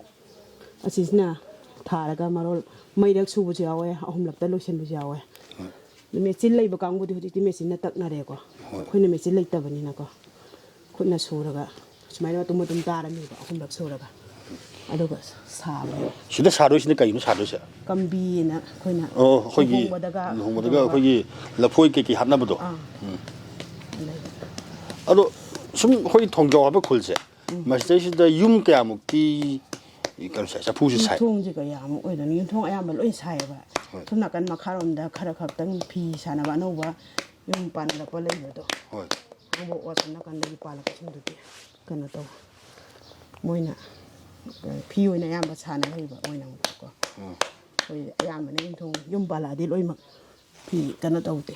ꯑꯁꯤꯁꯤꯅ ꯊꯥꯔꯒ ꯃꯔꯣꯜ ꯃꯩꯔꯛ ꯁꯨꯕꯁꯨ ꯌꯥꯎꯋꯦ, ꯑꯍꯨꯝꯂꯛꯇ ꯂꯣꯏꯁꯤꯟꯕꯁꯨ ꯌꯥꯎꯋꯦ꯫ ꯑꯗꯨ ꯃꯦꯆꯤꯟ ꯂꯩꯕ ꯀꯥꯡꯕꯨꯗꯤ ꯍꯧꯖꯤꯛꯇꯤ ꯃꯦꯆꯤꯟꯅ ꯇꯛꯅꯔꯦꯀꯣ꯫ ꯑꯩꯈꯣꯏꯅ ꯃꯦꯆꯤꯟ ꯂꯩꯇꯕꯅꯤꯅꯀꯣ꯫ ꯈꯨꯠꯅ ꯁꯨꯔꯒ ꯁꯨꯃꯥꯏꯅ ꯃꯇꯨꯝ ꯃꯇꯨꯝ ꯇꯥꯔꯅꯤꯕ, ꯑꯍꯨꯝꯂꯛ ꯁꯨꯔꯒ, ꯑꯗꯨꯒ ꯁꯥꯕꯅꯦ꯫ ꯁꯤꯗ ꯁꯥꯗꯣꯏꯁꯤꯅ ꯀꯩꯅꯣ ꯁꯥꯗꯣꯏꯁꯦ? ꯀꯝꯕꯤꯅ ꯑꯩꯈꯣꯏꯅ ꯑꯣ ꯑꯩꯈꯣꯏꯒꯤ ꯂꯨꯍꯣꯡꯕꯗꯒ ꯂꯨꯍꯣꯡꯕꯗꯒ ꯇꯧꯕ꯫ ꯑꯩꯈꯣꯏꯒꯤ ꯂꯐꯣꯏ ꯀꯩꯀꯩ ꯍꯥꯞꯅꯕꯗꯣ꯫ ꯑꯥ ꯎꯝ꯫ ꯑꯗꯩ ꯑꯗꯣ ꯁꯨꯝ ꯑꯩꯈꯣꯏ ꯊꯣꯡꯖꯥꯎ ꯍꯥꯏꯕ ꯈꯨꯜꯁꯦ, ꯃꯁꯤꯗꯩꯁꯤꯗ ꯌꯨꯝ ꯀꯌꯥꯃꯨꯛꯇꯤ ꯀꯩꯅꯣꯁꯦ, ꯆꯐꯨꯁꯦ ꯁꯥꯏ? ꯊꯣꯡꯁꯦ ꯀꯌꯥꯃꯨꯛ ꯑꯣꯏꯗꯣꯏꯅꯣ? ꯌꯨꯝꯊꯣꯡ ꯑꯌꯥꯝꯕ ꯂꯣꯏ ꯁꯥꯏꯌꯦꯕ꯫ ꯍꯣꯏ꯫ ꯁꯣꯝ ꯅꯥꯀꯟ ꯃꯈꯥꯔꯣꯝꯗ ꯈꯔ ꯈꯛꯇꯪ ꯐꯤ ꯁꯥꯟꯅꯕ ꯑꯅꯧꯕ ꯌꯨꯝ ꯄꯥꯟꯅꯔꯛꯄ ꯂꯩꯕꯗꯣ, ꯍꯣꯏ꯫ ꯍꯥꯡꯕꯣꯛ ꯑꯣ ꯁꯣꯝ ꯅꯥꯀꯟꯗꯒꯤ ꯄꯥꯜꯂꯛꯄꯁꯤꯡꯗꯨꯗꯤ ꯀꯩꯅꯣ ꯇꯧ, ꯃꯣꯏꯅ ꯐꯤ ꯑꯣꯏꯅ ꯑꯌꯥꯝꯕ ꯁꯥꯟꯅ ꯂꯩꯕ ꯃꯣꯏꯅ ꯑꯃꯨꯛꯀꯣ꯫ ꯎꯝ꯫ ꯑꯩꯈꯣꯏ ꯑꯌꯥꯝꯕꯅ ꯌꯨꯝꯊꯣꯡ ꯌꯨꯝ ꯄꯥꯜꯂꯛꯑꯗꯤ ꯂꯣꯏꯅꯃꯛ ꯐꯤ ꯀꯩꯅꯣ ꯇꯧꯗꯦ꯫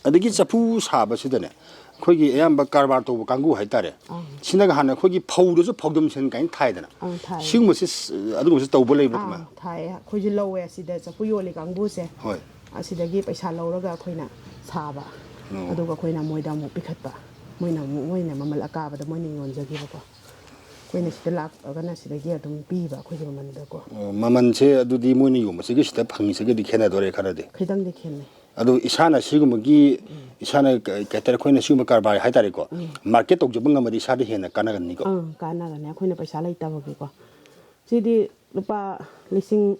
ꯑꯗꯒꯤ ꯆꯐꯨ ꯁꯥꯕꯁꯤꯗꯅꯦ, ꯑꯩꯈꯣꯏꯒꯤ ꯑꯌꯥꯝꯕ ꯀꯔꯕꯥꯔ ꯇꯧꯕ ꯀꯥꯡꯕꯨ ꯍꯥꯏꯇꯥꯔꯦ, ꯑꯥ꯫ ꯁꯤꯅꯒ ꯍꯥꯟꯅ ꯑꯩꯈꯣꯏꯒꯤ ꯐꯧꯗꯁꯨ ꯐꯧꯗꯝꯁꯤꯟ ꯀꯥꯏꯅ ꯊꯥꯏꯗꯅ, ꯑꯥ, ꯊꯥꯏ꯫ ꯁꯤꯒꯨꯝꯕꯁꯤ ꯑꯗꯨꯒꯨꯝꯕꯁꯤ ꯇꯧꯕ ꯂꯩꯕ꯭ꯔꯥ? ꯑꯥ, ꯀꯃꯥꯏꯅ? ꯊꯥꯏꯌꯦ꯫ ꯑꯩꯈꯣꯏꯁꯨ ꯂꯧꯋꯦ ꯑꯁꯤꯗ ꯆꯐꯨ ꯌꯣꯜꯂꯤ ꯀꯥꯡꯕꯨꯁꯦ꯫ ꯍꯣꯏ꯫ ꯑꯁꯤꯗꯒꯤ ꯄꯩꯁꯥ ꯂꯧꯔꯒ ꯑꯩꯈꯣꯏꯅ ꯁꯥꯕ꯫ ꯑꯣ꯫ ꯑꯗꯨꯒ ꯑꯩꯈꯣꯏꯅ ꯃꯣꯏꯗ ꯑꯃꯨꯛ ꯄꯤꯈꯠꯄ꯫ ꯃꯣꯏꯅ ꯑꯃꯨꯛ, ꯃꯣꯏꯅ ꯃꯃꯜ ꯑꯀꯥꯕꯗ ꯃꯣꯏꯅ ꯌꯣꯟꯖꯈꯤꯕꯀꯣ꯫ ꯑꯩꯈꯣꯏꯅ ꯁꯤꯗ ꯂꯥꯛꯑꯒꯅ ꯁꯤꯗꯒꯤ ꯑꯗꯨꯝ ꯄꯤꯕ ꯑꯩꯈꯣꯏꯒꯤ ꯃꯃꯜꯗꯀꯣ꯫ ꯑꯣ, ꯃꯃꯜꯁꯦ ꯑꯗꯨꯗꯤ ꯃꯣꯏꯅ ꯌꯣꯟꯕꯁꯤꯒ ꯁꯤꯗ ꯐꯪꯉꯤꯁꯤꯒꯗꯤ ꯈꯦꯠꯅꯗꯣꯔꯦ ꯈꯔꯗꯤ꯫ ꯈꯤꯇꯪꯗꯤ ꯈꯦꯠꯅꯩ꯫ ꯑꯗꯣ ꯏꯁꯥꯅ ꯁꯤꯒꯨꯝꯕꯒꯤ, ꯏꯁꯥꯅ ꯀ-, ꯀꯩ ꯍꯥꯏꯇꯥꯔꯦ, ꯑꯩꯈꯣꯏꯅ ꯁꯤꯒꯨꯝꯕ ꯀꯔꯕꯥꯔ ꯍꯥꯏꯇꯥꯔꯦꯀꯣ, ꯃꯥꯔꯀꯦꯠ ꯇꯧꯖꯕ ꯉꯝꯃꯗꯤ ꯏꯁꯥꯗ ꯍꯦꯟꯅ ꯀꯥꯟꯅꯒꯅꯤꯀꯣ꯫ ꯑꯥ, ꯀꯥꯟꯅꯒꯅꯤ꯫ ꯑꯩꯈꯣꯏꯅ ꯄꯩꯁꯥ ꯂꯩꯇꯕꯒꯤꯀꯣ꯫ ꯁꯤꯗꯤ ꯂꯨꯄꯥ ꯂꯤꯁꯤꯡ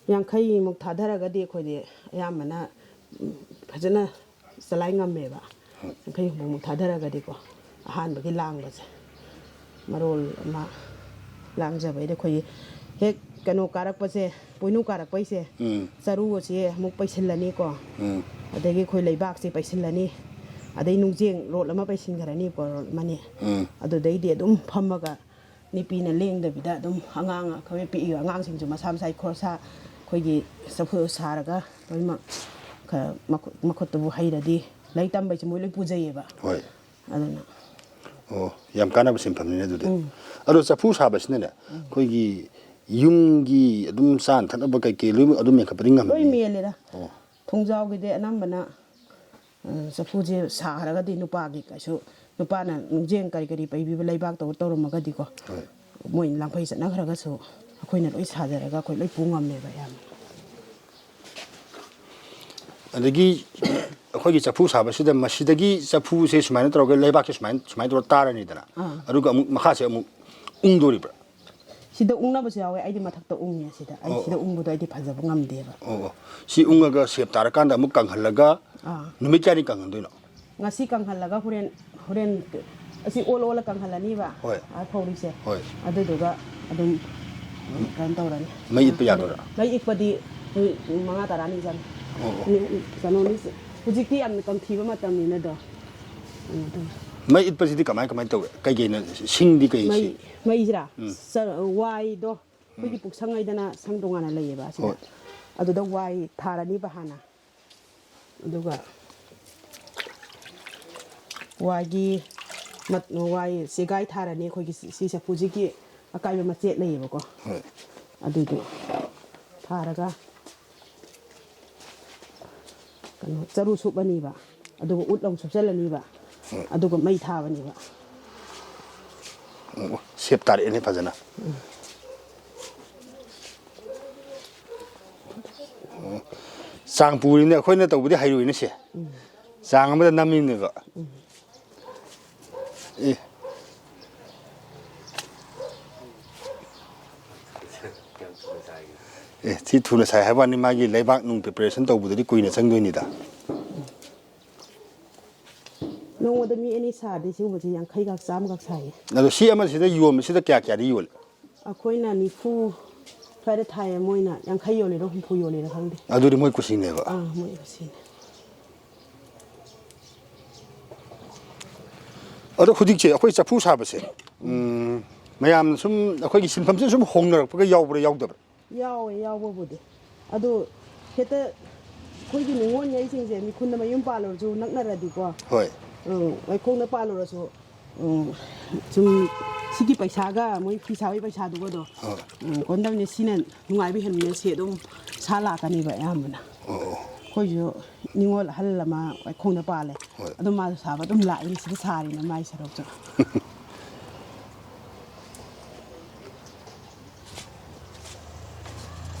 ꯌꯥꯡꯈꯩꯃꯨꯛ ꯊꯥꯗꯔꯒꯗꯤ ꯑꯩꯈꯣꯏꯗꯤ ꯑꯌꯥꯝꯕꯅ, ꯎꯝ, ꯐꯖꯅ ꯆꯂꯥꯏ ꯉꯝꯃꯦꯕ꯫ ꯌꯥꯡꯈꯩ ꯍꯨꯝꯐꯨꯃꯨꯛ ꯊꯥꯗꯔꯒꯗꯤꯀꯣ, ꯑꯍꯥꯟꯕꯒꯤ ꯂꯥꯡꯕꯁꯦ꯫ ꯃꯔꯣꯜ ꯑꯃ ꯂꯥꯡꯖꯕꯩꯗ ꯑꯩꯈꯣꯏꯒꯤ ꯍꯦꯛ ꯀꯩꯅꯣ ꯀꯥꯔꯛꯄꯁꯦ, ꯄꯣꯏꯅꯨ ꯀꯥꯔꯛꯄꯩꯁꯦ, ꯎꯝ꯫ ꯆꯔꯨ ꯑꯁꯤ ꯑꯃꯨꯛ ꯄꯩꯁꯤꯜꯂꯅꯤꯀꯣ꯫ ꯎꯝ꯫ ꯑꯗꯒꯤ ꯑꯩꯈꯣꯏ ꯂꯩꯕꯥꯛꯁꯦ ꯄꯩꯁꯤꯜꯂꯅꯤ꯫ ꯑꯗꯩ ꯅꯨꯡꯖꯦꯡ ꯔꯣꯜ ꯑꯃ ꯄꯩꯁꯤꯟꯈ꯭ꯔꯅꯤꯀꯣ, ꯔꯣꯜ ꯑꯃꯅꯤ꯫ ꯎꯝ꯫ ꯑꯗꯨꯗꯩꯗꯤ ꯑꯗꯨꯝ ꯐꯝꯃꯒ ꯅꯤꯄꯤꯅ ꯂꯦꯡꯗꯕꯤꯗ ꯑꯗꯨꯝ ꯑꯉꯥꯡ ꯑꯩꯈꯣꯏ ꯄꯤꯛꯏꯕ ꯑꯉꯥꯡꯁꯤꯡꯁꯨ ꯃꯁꯥ ꯃꯁꯥꯒꯤ ꯈꯣꯔꯁꯥ ꯑꯩꯈꯣꯏꯒꯤ ꯆꯐꯨ ꯁꯥꯔꯒ ꯂꯣꯏꯅꯃꯛ ꯈꯔ ꯃꯈꯨꯠ, ꯃꯈꯨꯠꯇꯨꯕꯨ ꯍꯩꯔꯗꯤ ꯂꯥꯏꯔꯤꯛ ꯇꯝꯕꯩꯁꯦ ꯃꯣꯏ ꯂꯣꯏ ꯄꯨꯖꯩꯌꯦꯕ꯫ ꯍꯣꯏ꯫ ꯑꯗꯨꯅ ꯑꯣ, ꯌꯥꯝ ꯀꯥꯟꯅꯕ ꯁꯤꯟꯐꯝꯅꯤꯅꯦ ꯑꯗꯨꯗꯤ꯫ ꯎꯝ꯫ ꯑꯗꯣ ꯆꯐꯨ ꯁꯥꯕꯁꯤꯅꯅꯦ, ꯑꯩꯈꯣꯏꯒꯤ ꯌꯨꯝꯒꯤ ꯑꯗꯨꯝ ꯆꯥꯅ ꯊꯛꯅꯕ ꯀꯩꯀꯩ ꯂꯣꯏꯅꯃꯛ ꯑꯗꯨꯝ ꯃꯦꯟꯈꯠꯄꯗꯤ ꯉꯝꯃꯤ? ꯂꯣꯏ ꯃꯦꯜꯂꯦꯗ꯫ ꯑꯣ꯫ ꯊꯣꯡꯖꯥꯎꯒꯤꯗꯤ ꯑꯅꯝꯕꯅ, ꯑ, ꯆꯐꯨꯁꯦ ꯁꯥꯈ꯭ꯔꯒꯗꯤ ꯅꯨꯄꯥꯒꯤ ꯀꯩꯁꯨ, ꯅꯨꯄꯥꯅ ꯅꯨꯡꯖꯦꯡ ꯀꯔꯤ ꯀꯔꯤ ꯄꯩꯕꯤꯕ ꯂꯩꯕꯥꯛ ꯇꯧꯔ ꯇꯧꯔꯝꯃꯒꯗꯤꯀꯣ, ꯍꯣꯏ꯫ ꯃꯣꯏ ꯂꯥꯡꯐꯩ ꯆꯠꯅꯈ꯭ꯔꯒꯁꯨ ꯑꯩꯈꯣꯏꯅ ꯂꯣꯏ ꯁꯥꯖꯔꯒ ꯑꯩꯈꯣꯏ ꯂꯣꯏ ꯄꯨ ꯉꯝꯃꯦꯕ ꯑꯌꯥꯝꯕ꯫ ꯑꯗꯒꯤ ꯑꯩꯈꯣꯏꯒꯤ ꯆꯐꯨ ꯁꯥꯕꯁꯤꯗ ꯃꯁꯤꯗꯒꯤ ꯆꯐꯨꯁꯦ ꯁꯨꯃꯥꯏꯅ ꯇꯧꯔꯒ ꯂꯩꯕꯥꯛꯁꯦ ꯁꯨꯃꯥꯏꯅ, ꯁꯨꯃꯥꯏꯅ ꯇꯧꯔꯒ ꯇꯥꯔꯅꯤꯗꯅ꯫ ꯑꯥ꯫ ꯑꯗꯨꯒ ꯑꯃꯨꯛ ꯃꯈꯥꯁꯦ ꯑꯃꯨꯛ ꯎꯪꯗꯣꯔꯤꯕ꯭ꯔꯥ? ꯁꯤꯗ ꯎꯪꯅꯕꯁꯨ ꯌꯥꯎꯋꯦ, ꯑꯩꯗꯤ ꯃꯊꯛꯇ ꯎꯪꯉꯦ꯫ ꯁꯤꯗ ꯑꯩ ꯑꯣ, ꯁꯤꯗ ꯑꯣ꯫ ꯎꯪꯕꯗꯣ ꯑꯩꯗꯤ ꯐꯖꯕ ꯉꯝꯗꯦꯕ꯫ ꯑꯣ, ꯑꯣ꯫ ꯁꯤ ꯎꯪꯉꯒ ꯁꯦꯞ ꯇꯥꯔꯀꯥꯟꯗ ꯑꯃꯨꯛ ꯀꯪꯍꯜꯂꯒ ꯑꯥ꯫ ꯅꯨꯃꯤꯠ ꯀꯌꯥꯅꯤ ꯀꯪꯍꯟꯗꯣꯏꯅꯣ? ꯉꯁꯤ ꯀꯪꯍꯜꯂꯒ ꯍꯣꯔꯦꯟ, ꯍꯣꯔꯦꯟ ꯑꯁꯤ ꯑꯣꯜ ꯑꯣꯜꯂ ꯀꯪꯍꯜꯂꯅꯤꯕ꯫ ꯍꯣꯏ꯫ ꯑꯥ, ꯐꯧꯔꯤꯁꯦ꯫ ꯍꯣꯏ꯫ ꯑꯗꯨꯗꯨꯒ ꯑꯗꯨꯝ ꯀꯩꯅꯣ ꯇꯧꯔꯅꯤ꯫ ꯃꯩ ꯏꯠꯄ ꯌꯥꯗꯣꯏꯔꯥ? ꯃꯩ ꯏꯠꯄꯗꯤ ꯅꯨꯃꯤꯠ ꯃꯉꯥ ꯇꯔꯥꯅꯤ ꯆꯪꯉꯤ꯫ ꯑꯣ, ꯑꯣ꯫ ꯅꯨꯃꯤꯠ, ꯀꯩꯅꯣꯅꯤ, ꯍꯧꯖꯤꯛꯇꯤ ꯌꯥꯝꯅ ꯀꯪꯊꯤꯕ ꯃꯇꯝꯅꯤꯅꯗꯣ꯫ ꯀꯩꯅꯣ ꯇꯧꯔꯦ꯫ ꯃꯩ ꯏꯠꯄꯁꯤꯗꯤ ꯀꯃꯥꯏ, ꯀꯃꯥꯏ ꯇꯧꯋꯦ? ꯀꯩ ꯀꯩꯅ ꯁꯤꯡꯗꯤ ꯀꯩ ꯃꯩ, ꯁꯤ-? ꯃꯩꯁꯤꯔꯥ? ꯎꯝ꯫ ꯆ-, ꯋꯥꯏꯗꯣ ꯑꯩꯈꯣꯏꯒꯤ ꯎꯝ꯫ ꯄꯨꯛꯁꯪ ꯍꯥꯏꯗꯅ ꯁꯪ ꯇꯣꯉꯥꯟꯅ ꯂꯩꯌꯦꯕ ꯑꯁꯤꯗ꯫ ꯍꯣꯏ꯫ ꯑꯗꯨꯗ ꯋꯥꯏ ꯊꯥꯔꯅꯤꯕ ꯍꯥꯟꯅ꯫ ꯑꯗꯨꯒ ꯋꯥꯏꯒꯤ ꯃꯠ-, ꯋꯥꯏ ꯆꯦꯒꯥꯏ ꯊꯥꯔꯅꯤ꯫ ꯑꯩꯈꯣꯏꯒꯤ ꯁꯤ, ꯁꯤ ꯆꯐꯨꯁꯤꯒꯤ ꯑꯀꯥꯏꯕ ꯃꯆꯦꯠ ꯂꯩꯌꯦꯕꯀꯣ꯫ ꯍꯣꯏ꯫ ꯑꯗꯨꯏꯗꯨ ꯊꯥꯔꯒ ꯀꯩꯅꯣ, ꯆꯔꯨ ꯁꯨꯞꯄꯅꯤꯕ, ꯑꯗꯨꯒ ꯎꯠ ꯑꯃꯨꯛ ꯁꯨꯞꯆꯜꯂꯅꯤꯕ, ꯎꯝ꯫ ꯑꯗꯨꯒ ꯃꯩ ꯊꯥꯕꯅꯦꯕ꯫ ꯑꯣ, ꯁꯦꯞ ꯇꯥꯔꯛꯑꯦꯅꯦ ꯐꯖꯅ꯫ ꯎꯝ꯫ ꯑꯣ, ꯆꯥꯡ ꯄꯨꯔꯤꯅꯦ, ꯑꯩꯈꯣꯏꯅ ꯇꯧꯕꯗꯤ ꯍꯩꯔꯣꯏꯅꯦ ꯁꯦ꯫ ꯎꯝ꯫ ꯆꯥꯡ ꯑꯃꯗ ꯅꯝꯃꯤꯅꯦꯕ꯫ ꯎꯝ꯫ ꯑꯦ꯫ ꯑꯦ, ꯁꯤ ꯊꯨꯅ ꯁꯥꯏ ꯍꯥꯏꯕ ꯋꯥꯅꯤ, ꯃꯥꯒꯤ ꯂꯩꯕꯥꯛ ꯅꯨꯡ preparation ꯇꯧꯕꯗꯗꯤ ꯀꯨꯏꯅ ꯆꯪꯗꯣꯏꯅꯤꯗ꯫ ꯅꯣꯡꯃꯗ ꯃꯤ ꯑꯅꯤ ꯁꯥꯔꯗꯤ ꯁꯤꯒꯨꯝꯕꯁꯤ ꯌꯥꯡꯈꯩꯒ ꯆꯥꯝꯃꯒ ꯁꯥꯏꯌꯦ꯫ ꯑꯗꯣ ꯁꯤ ꯑꯃꯁꯤꯗ ꯌꯣꯟꯕꯁꯤꯗ ꯀꯌꯥ ꯀꯌꯥꯗꯤ ꯌꯣꯜꯂꯤ? ꯑꯩꯈꯣꯏꯅ ꯅꯤꯐꯨ ꯁ꯭ꯋꯥꯏꯗ ꯊꯥꯏꯌꯦ, ꯃꯣꯏꯅ ꯌꯥꯡꯈꯩ ꯌꯣꯜꯂꯤꯔꯣ ꯍꯨꯝꯐꯨ ꯌꯣꯜꯂꯤꯔꯣ ꯈꯪꯗꯦ꯫ ꯑꯗꯨꯗꯤ ꯃꯣꯏ ꯀꯨꯁꯤꯅꯦꯕ꯫ ꯑꯥ, ꯃꯣꯏ ꯀꯨꯁꯤꯅꯦ꯫ ꯑꯗꯣ ꯍꯧꯖꯤꯛꯁꯦ ꯑꯩꯈꯣꯏ ꯆꯐꯨ ꯁꯥꯕꯁꯦ, ꯎꯝ, ꯃꯌꯥꯝꯅ ꯁꯨꯝ ꯑꯩꯈꯣꯏꯒꯤ ꯁꯤꯟꯐꯝꯁꯤꯅ ꯁꯨꯝ ꯍꯣꯡꯅꯔꯛꯄꯒ ꯌꯥꯎꯕ꯭ꯔꯥ ꯌꯥꯎꯗꯕ꯭ꯔꯥ? ꯌꯥꯎꯋꯦ, ꯌꯥꯎꯕꯕꯨꯗꯤ꯫ ꯑꯗꯣ ꯍꯦꯛꯇ ꯑꯩꯈꯣꯏꯒꯤ ꯅꯤꯉꯣꯜꯉꯩꯁꯤꯡꯁꯦ ꯃꯤꯈꯨꯟꯗ ꯃꯌꯨꯝ ꯄꯥꯜꯂꯨꯔꯁꯨ ꯅꯛꯅꯔꯗꯤꯀꯣ, ꯍꯣꯏ꯫ ꯎꯝ, ꯋꯥꯏꯈꯣꯡꯗ ꯄꯥꯜꯂꯨꯔꯁꯨ, ꯎꯝ, ꯁꯨꯝ ꯁꯤꯒꯤ ꯄꯩꯁꯥꯒ ꯃꯣꯏ ꯐꯤ ꯁꯥꯕꯒꯤ ꯄꯩꯁꯥꯗꯨꯒꯗꯣ, ꯍꯣꯏ꯫ ꯎꯝ, ꯀꯣꯟꯗꯝꯅꯦ, ꯁꯤꯅ ꯅꯨꯡꯉꯥꯏꯕ ꯍꯦꯟꯕꯅꯦ, ꯁꯤ ꯑꯗꯨꯝ ꯁꯥ ꯂꯥꯛꯀꯅꯦꯕ ꯑꯌꯥꯝꯕꯅ꯫ ꯑꯣ, ꯑꯣ꯫ ꯑꯩꯈꯣꯏꯁꯨ ꯅꯤꯉꯣꯜ ꯑꯍꯜ ꯑꯃ ꯋꯥꯏꯈꯣꯡꯗ ꯄꯥꯜꯂꯦ꯫ ꯍꯣꯏ꯫ ꯑꯗꯨꯝ ꯃꯥꯁꯨ ꯁꯥꯕ ꯑꯗꯨꯝ ꯂꯥꯛꯏꯅꯤ, ꯁꯤꯗ ꯁꯥꯔꯤꯅꯦ ꯃꯥꯏ ꯁꯔꯨꯛꯁꯨ꯫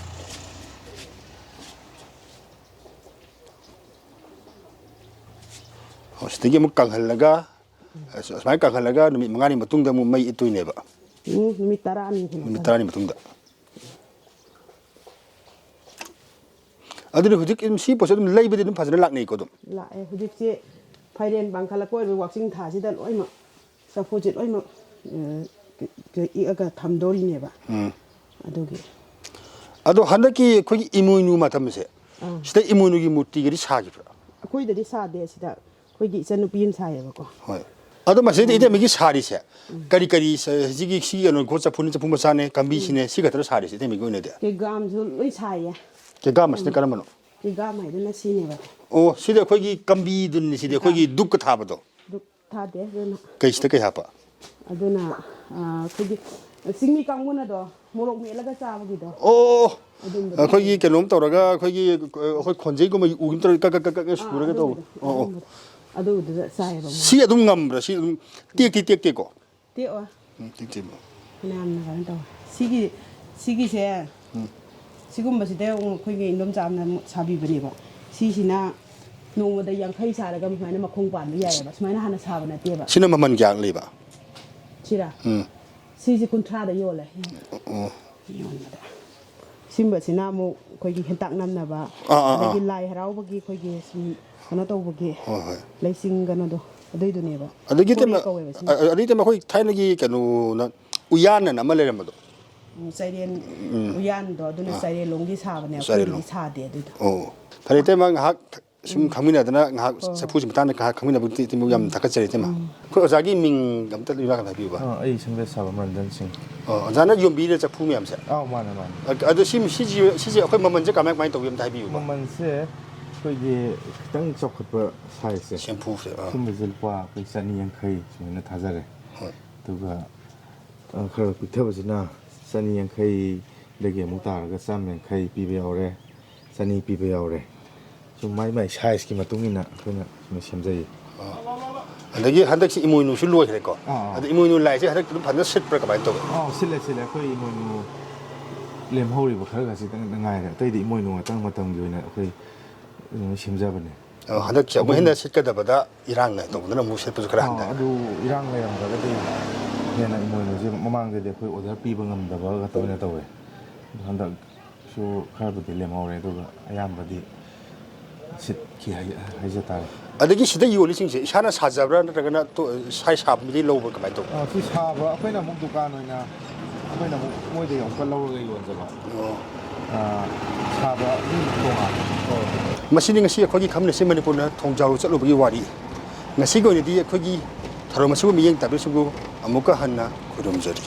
ꯑꯗꯒꯤ ꯑꯃꯨꯛ ꯀꯪꯍꯜꯂꯒ, ꯑꯁ-, ꯑꯁꯨꯃꯥꯏꯅ ꯀꯪꯍꯜꯂꯒ ꯅꯨꯃꯤꯠ ꯃꯉꯥꯅꯤ ꯃꯇꯨꯡꯗ ꯑꯃꯨꯛ ꯃꯩ ꯏꯠꯇꯣꯏꯅꯦꯕ꯫ ꯎꯝ, ꯅꯨꯃꯤꯠ ꯇꯔꯥꯅꯤ ꯍꯦꯟꯅ ꯅꯨꯃꯤꯠ ꯆꯪꯉꯦ꯫ ꯇꯔꯥꯅꯤ ꯃꯇꯨꯡꯗ꯫ ꯑꯗꯨꯗꯤ ꯍꯧꯖꯤꯛ ꯑꯗꯨꯝ ꯁꯤ ꯄꯣꯠꯁꯦ ꯑꯗꯨꯝ ꯂꯩꯕꯗꯤ ꯑꯗꯨꯝ ꯐꯖꯅ ꯂꯥꯛꯅꯩꯀꯣ ꯑꯗꯨꯝ? ꯂꯥꯛꯑꯦ꯫ ꯍꯧꯖꯤꯛꯁꯦ ꯐꯥꯏꯔꯦꯟ ꯄꯥꯡꯈꯠꯂꯛꯄ ꯑꯣꯏꯔꯕ ꯋꯥꯛꯆꯤꯡ ꯊꯥꯁꯤꯗ ꯂꯣꯏꯅꯃꯛ ꯆꯐꯨꯁꯦ ꯂꯣꯏꯅꯃꯛ, ꯑ, ꯀ-, ꯀ-, ꯏꯛꯑꯒ ꯊꯝꯗꯣꯔꯤꯅꯦꯕ꯫ ꯎꯝ꯫ ꯑꯗꯨꯒꯤ꯫ ꯑꯗꯣ ꯍꯟꯗꯛꯀꯤ ꯑꯩꯈꯣꯏꯒꯤ ꯏꯃꯣꯏꯅꯨ ꯃꯇꯝꯁꯦ, ꯑꯥ꯫ ꯁꯤꯗ ꯏꯃꯣꯏꯅꯨꯒꯤ ꯃꯨꯔꯇꯤꯒꯗꯤ ꯁꯥꯈꯤꯕ꯭ꯔꯥ? ꯑꯩꯈꯣꯏꯗꯗꯤ ꯁꯥꯗꯦ꯫ ꯁꯤꯗ ꯑꯩꯈꯣꯏꯒꯤ ꯏꯆꯟꯅꯨꯄꯤ ꯑꯃ ꯁꯥꯏꯌꯦꯕꯀꯣ꯫ ꯍꯣꯏ꯫ ꯑꯗꯣ ꯃꯁꯤꯗ ꯎꯝ꯫ ꯏꯇꯩꯃꯒꯤ ꯁꯥꯔꯤꯁꯦ, ꯎꯝ꯫ ꯀꯔꯤ ꯀꯔꯤ ꯁ-, ꯍꯧꯖꯤꯛꯀꯤ ꯁꯤꯒꯤ ꯀꯩꯅꯣ ꯆꯐꯨꯅꯤ, ꯆꯐꯨ ꯃꯆꯥꯅꯦ, ꯀꯥꯡꯕꯤꯁꯤꯅꯦ, ꯎꯝ꯫ ꯁꯤ ꯈꯛꯇꯔ ꯁꯥꯔꯤꯁꯦ ꯏꯇꯩꯃꯒꯤ ꯑꯣꯏꯅꯗꯤ? ꯀꯦꯒꯥꯝꯁꯨ ꯂꯣꯏ ꯁꯥꯏꯌꯦ꯫ ꯀꯦꯒꯥꯝ ꯑꯁꯤꯅ ꯎꯝ꯫ ꯀꯔꯝꯕꯅꯣ? ꯀꯦꯒꯥꯝ ꯍꯥꯏꯗꯨꯅ ꯁꯤꯅꯦꯕ꯫ ꯑꯣ, ꯁꯤꯗꯤ ꯑꯩꯈꯣꯏꯒꯤ ꯀꯥꯡꯕꯤꯗꯨꯅꯤ, ꯁꯤꯗꯤ ꯀꯦꯒꯥꯝ꯫ ꯑꯩꯈꯣꯏꯒꯤ ꯙꯨꯞꯀ ꯊꯥꯕꯗꯣ꯫ ꯙꯨꯞ ꯊꯥꯗꯦ ꯑꯗꯨꯅ꯫ ꯀꯩꯁꯤꯗ ꯀꯩ ꯍꯥꯞꯄ? ꯑꯗꯨꯅ, ꯑ, ꯑꯩꯈꯣꯏꯒꯤ ꯆꯤꯡꯃꯤ ꯀꯥꯡꯕꯨꯅꯗꯣ ꯃꯣꯔꯣꯛ ꯃꯦꯠꯂꯒ ꯆꯥꯕꯒꯤꯗꯣ꯫ ꯑꯣ, ꯑꯗꯨꯝꯕꯗꯣ ꯑꯩꯈꯣꯏꯒꯤ ꯇꯧꯋꯦ꯫ ꯀꯩꯅꯣꯝ ꯇꯧꯔꯒ ꯑꯩꯈꯣꯏꯒꯤ, ꯑꯩꯈꯣꯏ ꯈꯣꯟꯖꯩꯒꯨꯝꯕ ꯎꯒꯨꯝ ꯇꯧꯔꯒ ꯀꯛ ꯀꯛ ꯀꯛ ꯀꯛ ꯑꯥ, ꯁꯨꯔꯒ ꯇꯧꯕ꯫ ꯑꯗꯨꯝꯕꯗꯣ, ꯑꯣ, ꯑꯣ꯫ ꯑꯗꯨꯝꯕꯗꯣ꯫ ꯑꯗꯨꯗꯨꯗ ꯆꯥꯏꯌꯦꯕ ꯃꯣꯏ꯫ ꯁꯤ ꯑꯗꯨꯝ ꯉꯝꯕ꯭ꯔꯥ? ꯁꯤ ꯑꯗꯨꯝ ꯇꯦꯛꯇꯤ ꯇꯦꯛꯇꯦꯀꯣ? ꯇꯦꯛꯑꯣꯏ꯫ ꯎꯝ, ꯇꯦꯛꯇꯦꯕ꯫ ꯐꯅꯌꯥꯝꯅ ꯀꯩꯅꯣ ꯇꯧꯋꯦ꯫ ꯁꯤꯒꯤ, ꯁꯤꯒꯤꯁꯦ, ꯎꯝ꯫ ꯁꯤꯒꯨꯝꯕꯁꯤꯗ ꯑꯃꯨꯛ ꯑꯩꯈꯣꯏꯒꯤ ꯏꯟꯗꯣꯝꯆꯥ ꯑꯃꯅ ꯑꯃꯨꯛ ꯁꯥꯕꯤꯕꯅꯦꯕ꯫ ꯁꯤꯁꯤꯅ ꯅꯣꯡꯃꯗ ꯌꯥꯡꯈꯩ ꯁꯥꯔꯒ ꯁꯨꯃꯥꯏꯅ ꯃꯈꯣꯡ ꯄꯥꯟꯕ ꯌꯥꯏꯌꯦꯕ꯫ ꯁꯨꯃꯥꯏꯅ ꯍꯥꯟꯅ ꯁꯥꯕ ꯅꯠꯇꯦꯕ꯫ ꯁꯤꯅ ꯃꯃꯜ ꯀꯌꯥ ꯂꯩꯕ? ꯁꯤꯔꯥ? ꯎꯝ꯫ ꯁꯤꯁꯦ ꯀꯨꯟꯊ꯭ꯔꯥꯗ ꯌꯣꯜꯂꯦ꯫ ꯑꯣ꯫ ꯌꯣꯟꯕꯗ꯫ ꯁꯤꯒꯨꯝꯕꯁꯤꯅ ꯑꯃꯨꯛ ꯑꯩꯈꯣꯏꯒꯤ ꯍꯦꯟꯇꯥꯛ ꯅꯝꯅꯕ, ꯑꯥ, ꯑꯥ, ꯑꯥ꯫ ꯑꯗꯒꯤ ꯂꯥꯏ ꯍꯔꯥꯎꯕꯒꯤ ꯑꯩꯈꯣꯏꯒꯤ ꯁꯨꯝ ꯀꯩꯅꯣ ꯇꯧꯕꯒꯤ, ꯍꯣꯏ, ꯍꯣꯏ꯫ ꯂꯩꯆꯤꯡ ꯀꯩꯅꯣꯗꯣ, ꯑꯗꯨꯏꯗꯨꯅꯦꯕ꯫ ꯑꯗꯒꯤ ꯀꯣꯔꯤ ꯇꯦꯝꯅ-, ꯀꯧꯋꯦꯕ ꯁꯤꯅ꯫ ꯑ-, ꯑꯗꯒꯤ ꯇꯦꯝꯅ ꯑꯩꯈꯣꯏ ꯊꯥꯏꯅꯒꯤ ꯀꯩꯅꯣꯅ ꯎꯌꯥꯟ ꯑꯅ ꯑꯃ ꯂꯩꯔꯝꯕꯗꯣ꯫ ꯎꯝ, ꯆꯩꯔꯦꯟ ꯎꯝ꯫ ꯎꯌꯥꯟꯗꯣ, ꯑꯗꯨꯅ ꯑꯥ꯫ ꯆꯩꯔꯦꯟꯂꯣꯝꯒꯤ ꯁꯥꯕꯅꯦ, ꯑꯩꯈꯣꯏꯒꯤꯗꯤ ꯆꯩꯔꯦꯟꯂꯣꯝ꯫ ꯁꯥꯗꯦ ꯑꯗꯨꯗꯣ꯫ ꯑꯣ꯫ ꯐꯔꯦ, ꯏꯇꯩꯃ, ꯉꯥꯏꯍꯥꯛ ꯁꯨꯝ ꯎꯝ꯫ ꯈꯪꯃꯤꯟꯅꯗꯅ ꯉꯥꯏꯍꯥꯛ ꯍꯣꯏ, ꯍꯣꯏ꯫ ꯆꯐꯨꯁꯤ ꯃꯇꯥꯡꯗ ꯉꯥꯏꯍꯥꯛ ꯈꯪꯃꯤꯟꯅꯕꯒꯤ ꯏꯇꯩꯃꯕꯨ ꯌꯥꯝ ꯎꯝ꯫ ꯊꯥꯒꯠꯆꯔꯤ, ꯏꯇꯩꯃ꯫ ꯎꯝ꯫ ꯑꯩꯈꯣꯏ ꯑꯣꯖꯥꯒꯤ ꯃꯤꯡ ꯑꯝꯇ ꯂꯩꯕꯥꯛ ꯑꯝꯇ ꯍꯥꯏꯕꯤꯌꯨꯕ꯫ ꯑꯥ, ꯑꯩ ꯁꯪꯕ꯭ꯔꯩ ꯁꯥꯕ ꯃꯔꯟꯗꯟ ꯁꯤꯡ꯫ ꯑꯣ, ꯑꯣꯖꯥꯅ ꯌꯣꯟꯕꯤꯔꯤꯔ ꯆꯐꯨ ꯃꯌꯥꯝꯁꯦ? ꯑꯥꯎ, ꯃꯥꯅꯦ, ꯃꯥꯅꯦ꯫ ꯑ-, ꯑꯗꯣ ꯁꯤ, ꯁꯤꯁꯤ, ꯁꯤꯁꯦ ꯑꯩꯈꯣꯏ ꯃꯃꯜꯁꯦ ꯀꯃꯥꯏ, ꯀꯃꯥꯏꯅ ꯇꯧꯒꯦ ꯑꯝꯇ ꯍꯥꯏꯕꯤꯌꯨꯕ꯫ ꯃꯃꯜꯁꯦ ꯑꯩꯈꯣꯏꯒꯤ ꯈꯤꯇꯪ ꯆꯥꯎꯈꯠꯄ ꯁꯥꯏꯖꯁꯦ꯫ ꯁꯦꯝꯐꯨꯁꯦ, ꯑꯥ꯫ ꯁꯨꯝꯕꯁꯦ ꯂꯨꯄꯥ ꯑꯩꯈꯣꯏ ꯆꯅꯤ ꯌꯥꯡꯈꯩ ꯁꯨꯃꯥꯏꯅ ꯊꯥꯖꯔꯦ꯫ ꯍꯣꯏ꯫ ꯑꯗꯨꯒ, ꯑ, ꯈꯔ ꯄꯤꯛꯊꯕꯁꯤꯅ ꯆꯅꯤ ꯌꯥꯡꯈꯩꯗꯒꯤ ꯑꯃꯨꯛ ꯇꯥꯔꯒ ꯆꯥꯝ ꯌꯥꯡꯈꯩ ꯄꯤꯕ ꯌꯥꯎꯔꯦ, ꯆꯅꯤ ꯄꯤꯕ ꯌꯥꯎꯔꯦ꯫ ꯁꯨꯝ ꯃꯥꯏ ꯃꯥꯏ ꯁꯥꯏꯖꯀꯤ ꯃꯇꯨꯡ ꯏꯟꯅ ꯑꯩꯈꯣꯏꯅ ꯁꯨꯝ ꯁꯦꯝꯖꯩ꯫ ꯑꯥ꯫ ꯑꯗꯒꯤ ꯍꯟꯗꯛꯁꯤ ꯏꯃꯣꯏꯅꯨꯁꯨ ꯂꯣꯏꯈ꯭ꯔꯦꯀꯣ꯫ ꯑꯥ, ꯑꯥ꯫ ꯑꯗ ꯏꯃꯣꯏꯅꯨ ꯂꯥꯏꯁꯦ ꯍꯟꯗꯛꯇꯤ ꯑꯗꯨꯝ ꯐꯖꯅ ꯁꯤꯠꯄ꯭ꯔꯥ ꯀꯃꯥꯏꯅ ꯇꯧꯋꯤ? ꯑꯥ, ꯁꯤꯠꯂꯦ, ꯁꯤꯠꯂꯦ꯫ ꯑꯩꯈꯣꯏ ꯏꯃꯣꯏꯅꯨ ꯂꯦꯝꯍꯧꯔꯤꯕ ꯈꯔ ꯈꯁꯤꯇꯪ ꯉꯥꯏꯔꯦ꯫ ꯑꯇꯩꯗꯤ ꯏꯃꯣꯏꯅꯨ ꯉꯥꯛꯇꯪ ꯃꯇꯝꯒꯤ ꯑꯣꯏꯅ ꯑꯩꯈꯣꯏ, ꯑ, ꯁꯦꯝꯖꯕꯅꯦ꯫ ꯑ, ꯍꯟꯗꯛꯁꯦ ꯑꯃꯨꯛ ꯍꯦꯟꯅ ꯁꯤꯠꯀꯗꯕꯗ ꯏꯔꯥꯡꯅ ꯇꯧꯕꯗꯅ ꯑꯃꯨꯛ ꯁꯤꯠꯄꯁꯨ ꯈꯔ ꯑꯥ, ꯍꯟꯊꯔꯦ꯫ ꯑꯗꯨ ꯏꯔꯥꯡ ꯂꯩꯔꯝꯗ꯭ꯔꯒꯗꯤ ꯍꯦꯟꯅ ꯏꯃꯣꯏꯅꯨꯁꯦ ꯃꯃꯥꯡꯗꯗꯤ ꯑꯩꯈꯣꯏ ꯑꯣꯔꯗꯔ ꯄꯤꯕ ꯉꯝꯗꯕ ꯈꯛꯇ ꯑꯣꯏꯅ ꯇꯧꯋꯦ꯫ ꯑꯗꯣ ꯍꯟꯗꯛꯁꯨ ꯈꯔꯕꯨꯗꯤ ꯂꯦꯝꯍꯧꯔꯦ, ꯑꯗꯨꯒ ꯑꯌꯥꯝꯕꯗꯤ ꯁꯤꯠꯈꯤ ꯍꯥꯏ-, ꯍꯥꯏꯖ ꯇꯥꯔꯦ꯫ ꯑꯗꯒꯤ ꯁꯤꯗ ꯌꯣꯜꯂꯤꯁꯤꯡꯁꯦ ꯏꯁꯥꯅ ꯁꯥꯖꯕ꯭ꯔꯥ, ꯅꯠꯇ꯭ꯔꯒꯅ ꯇꯣ-, ꯁꯥꯏ ꯁꯥꯕ ꯃꯤꯗꯒꯤ ꯂꯧꯕ꯭ꯔꯥ, ꯀꯃꯥꯏꯅ ꯇꯧꯕ? ꯑ, ꯁꯤ ꯁꯥꯕ ꯑꯩꯈꯣꯏꯅ ꯑꯃꯨꯛ ꯗꯨꯀꯥꯟ ꯑꯣꯏꯅ, ꯑꯩꯈꯣꯏꯅ ꯑꯃꯨꯛ ꯃꯣꯏꯗꯒꯤ ꯑꯃꯨꯛꯀ ꯂꯧꯔꯒ ꯌꯣꯟꯖꯕ꯫ ꯑ, ꯁꯥꯕ ꯑꯗꯨꯝ ꯇꯣꯉꯥꯟꯅ꯫ ꯃꯁꯤꯅꯤ ꯉꯁꯤ ꯑꯩꯈꯣꯏꯒꯤ ꯈꯝ ꯂꯩꯁꯦꯝ ꯃꯅꯤꯄꯨꯔꯅ ꯊꯣꯡꯖꯥꯎ ꯆꯠꯂꯨꯕꯒꯤ ꯋꯥꯔꯤ꯫ ꯉꯁꯤꯒꯤ ꯑꯣꯏꯅꯗꯤ ꯑꯩꯈꯣꯏꯒꯤ ꯊꯧꯔꯝ ꯑꯁꯤꯕꯨ ꯃꯤꯠꯌꯦꯡ ꯇꯥꯕꯤꯔꯤꯕꯁꯤꯡꯕꯨ ꯑꯃꯨꯛꯀ ꯍꯟꯅ ꯈꯨꯔꯨꯝꯖꯔꯤ꯫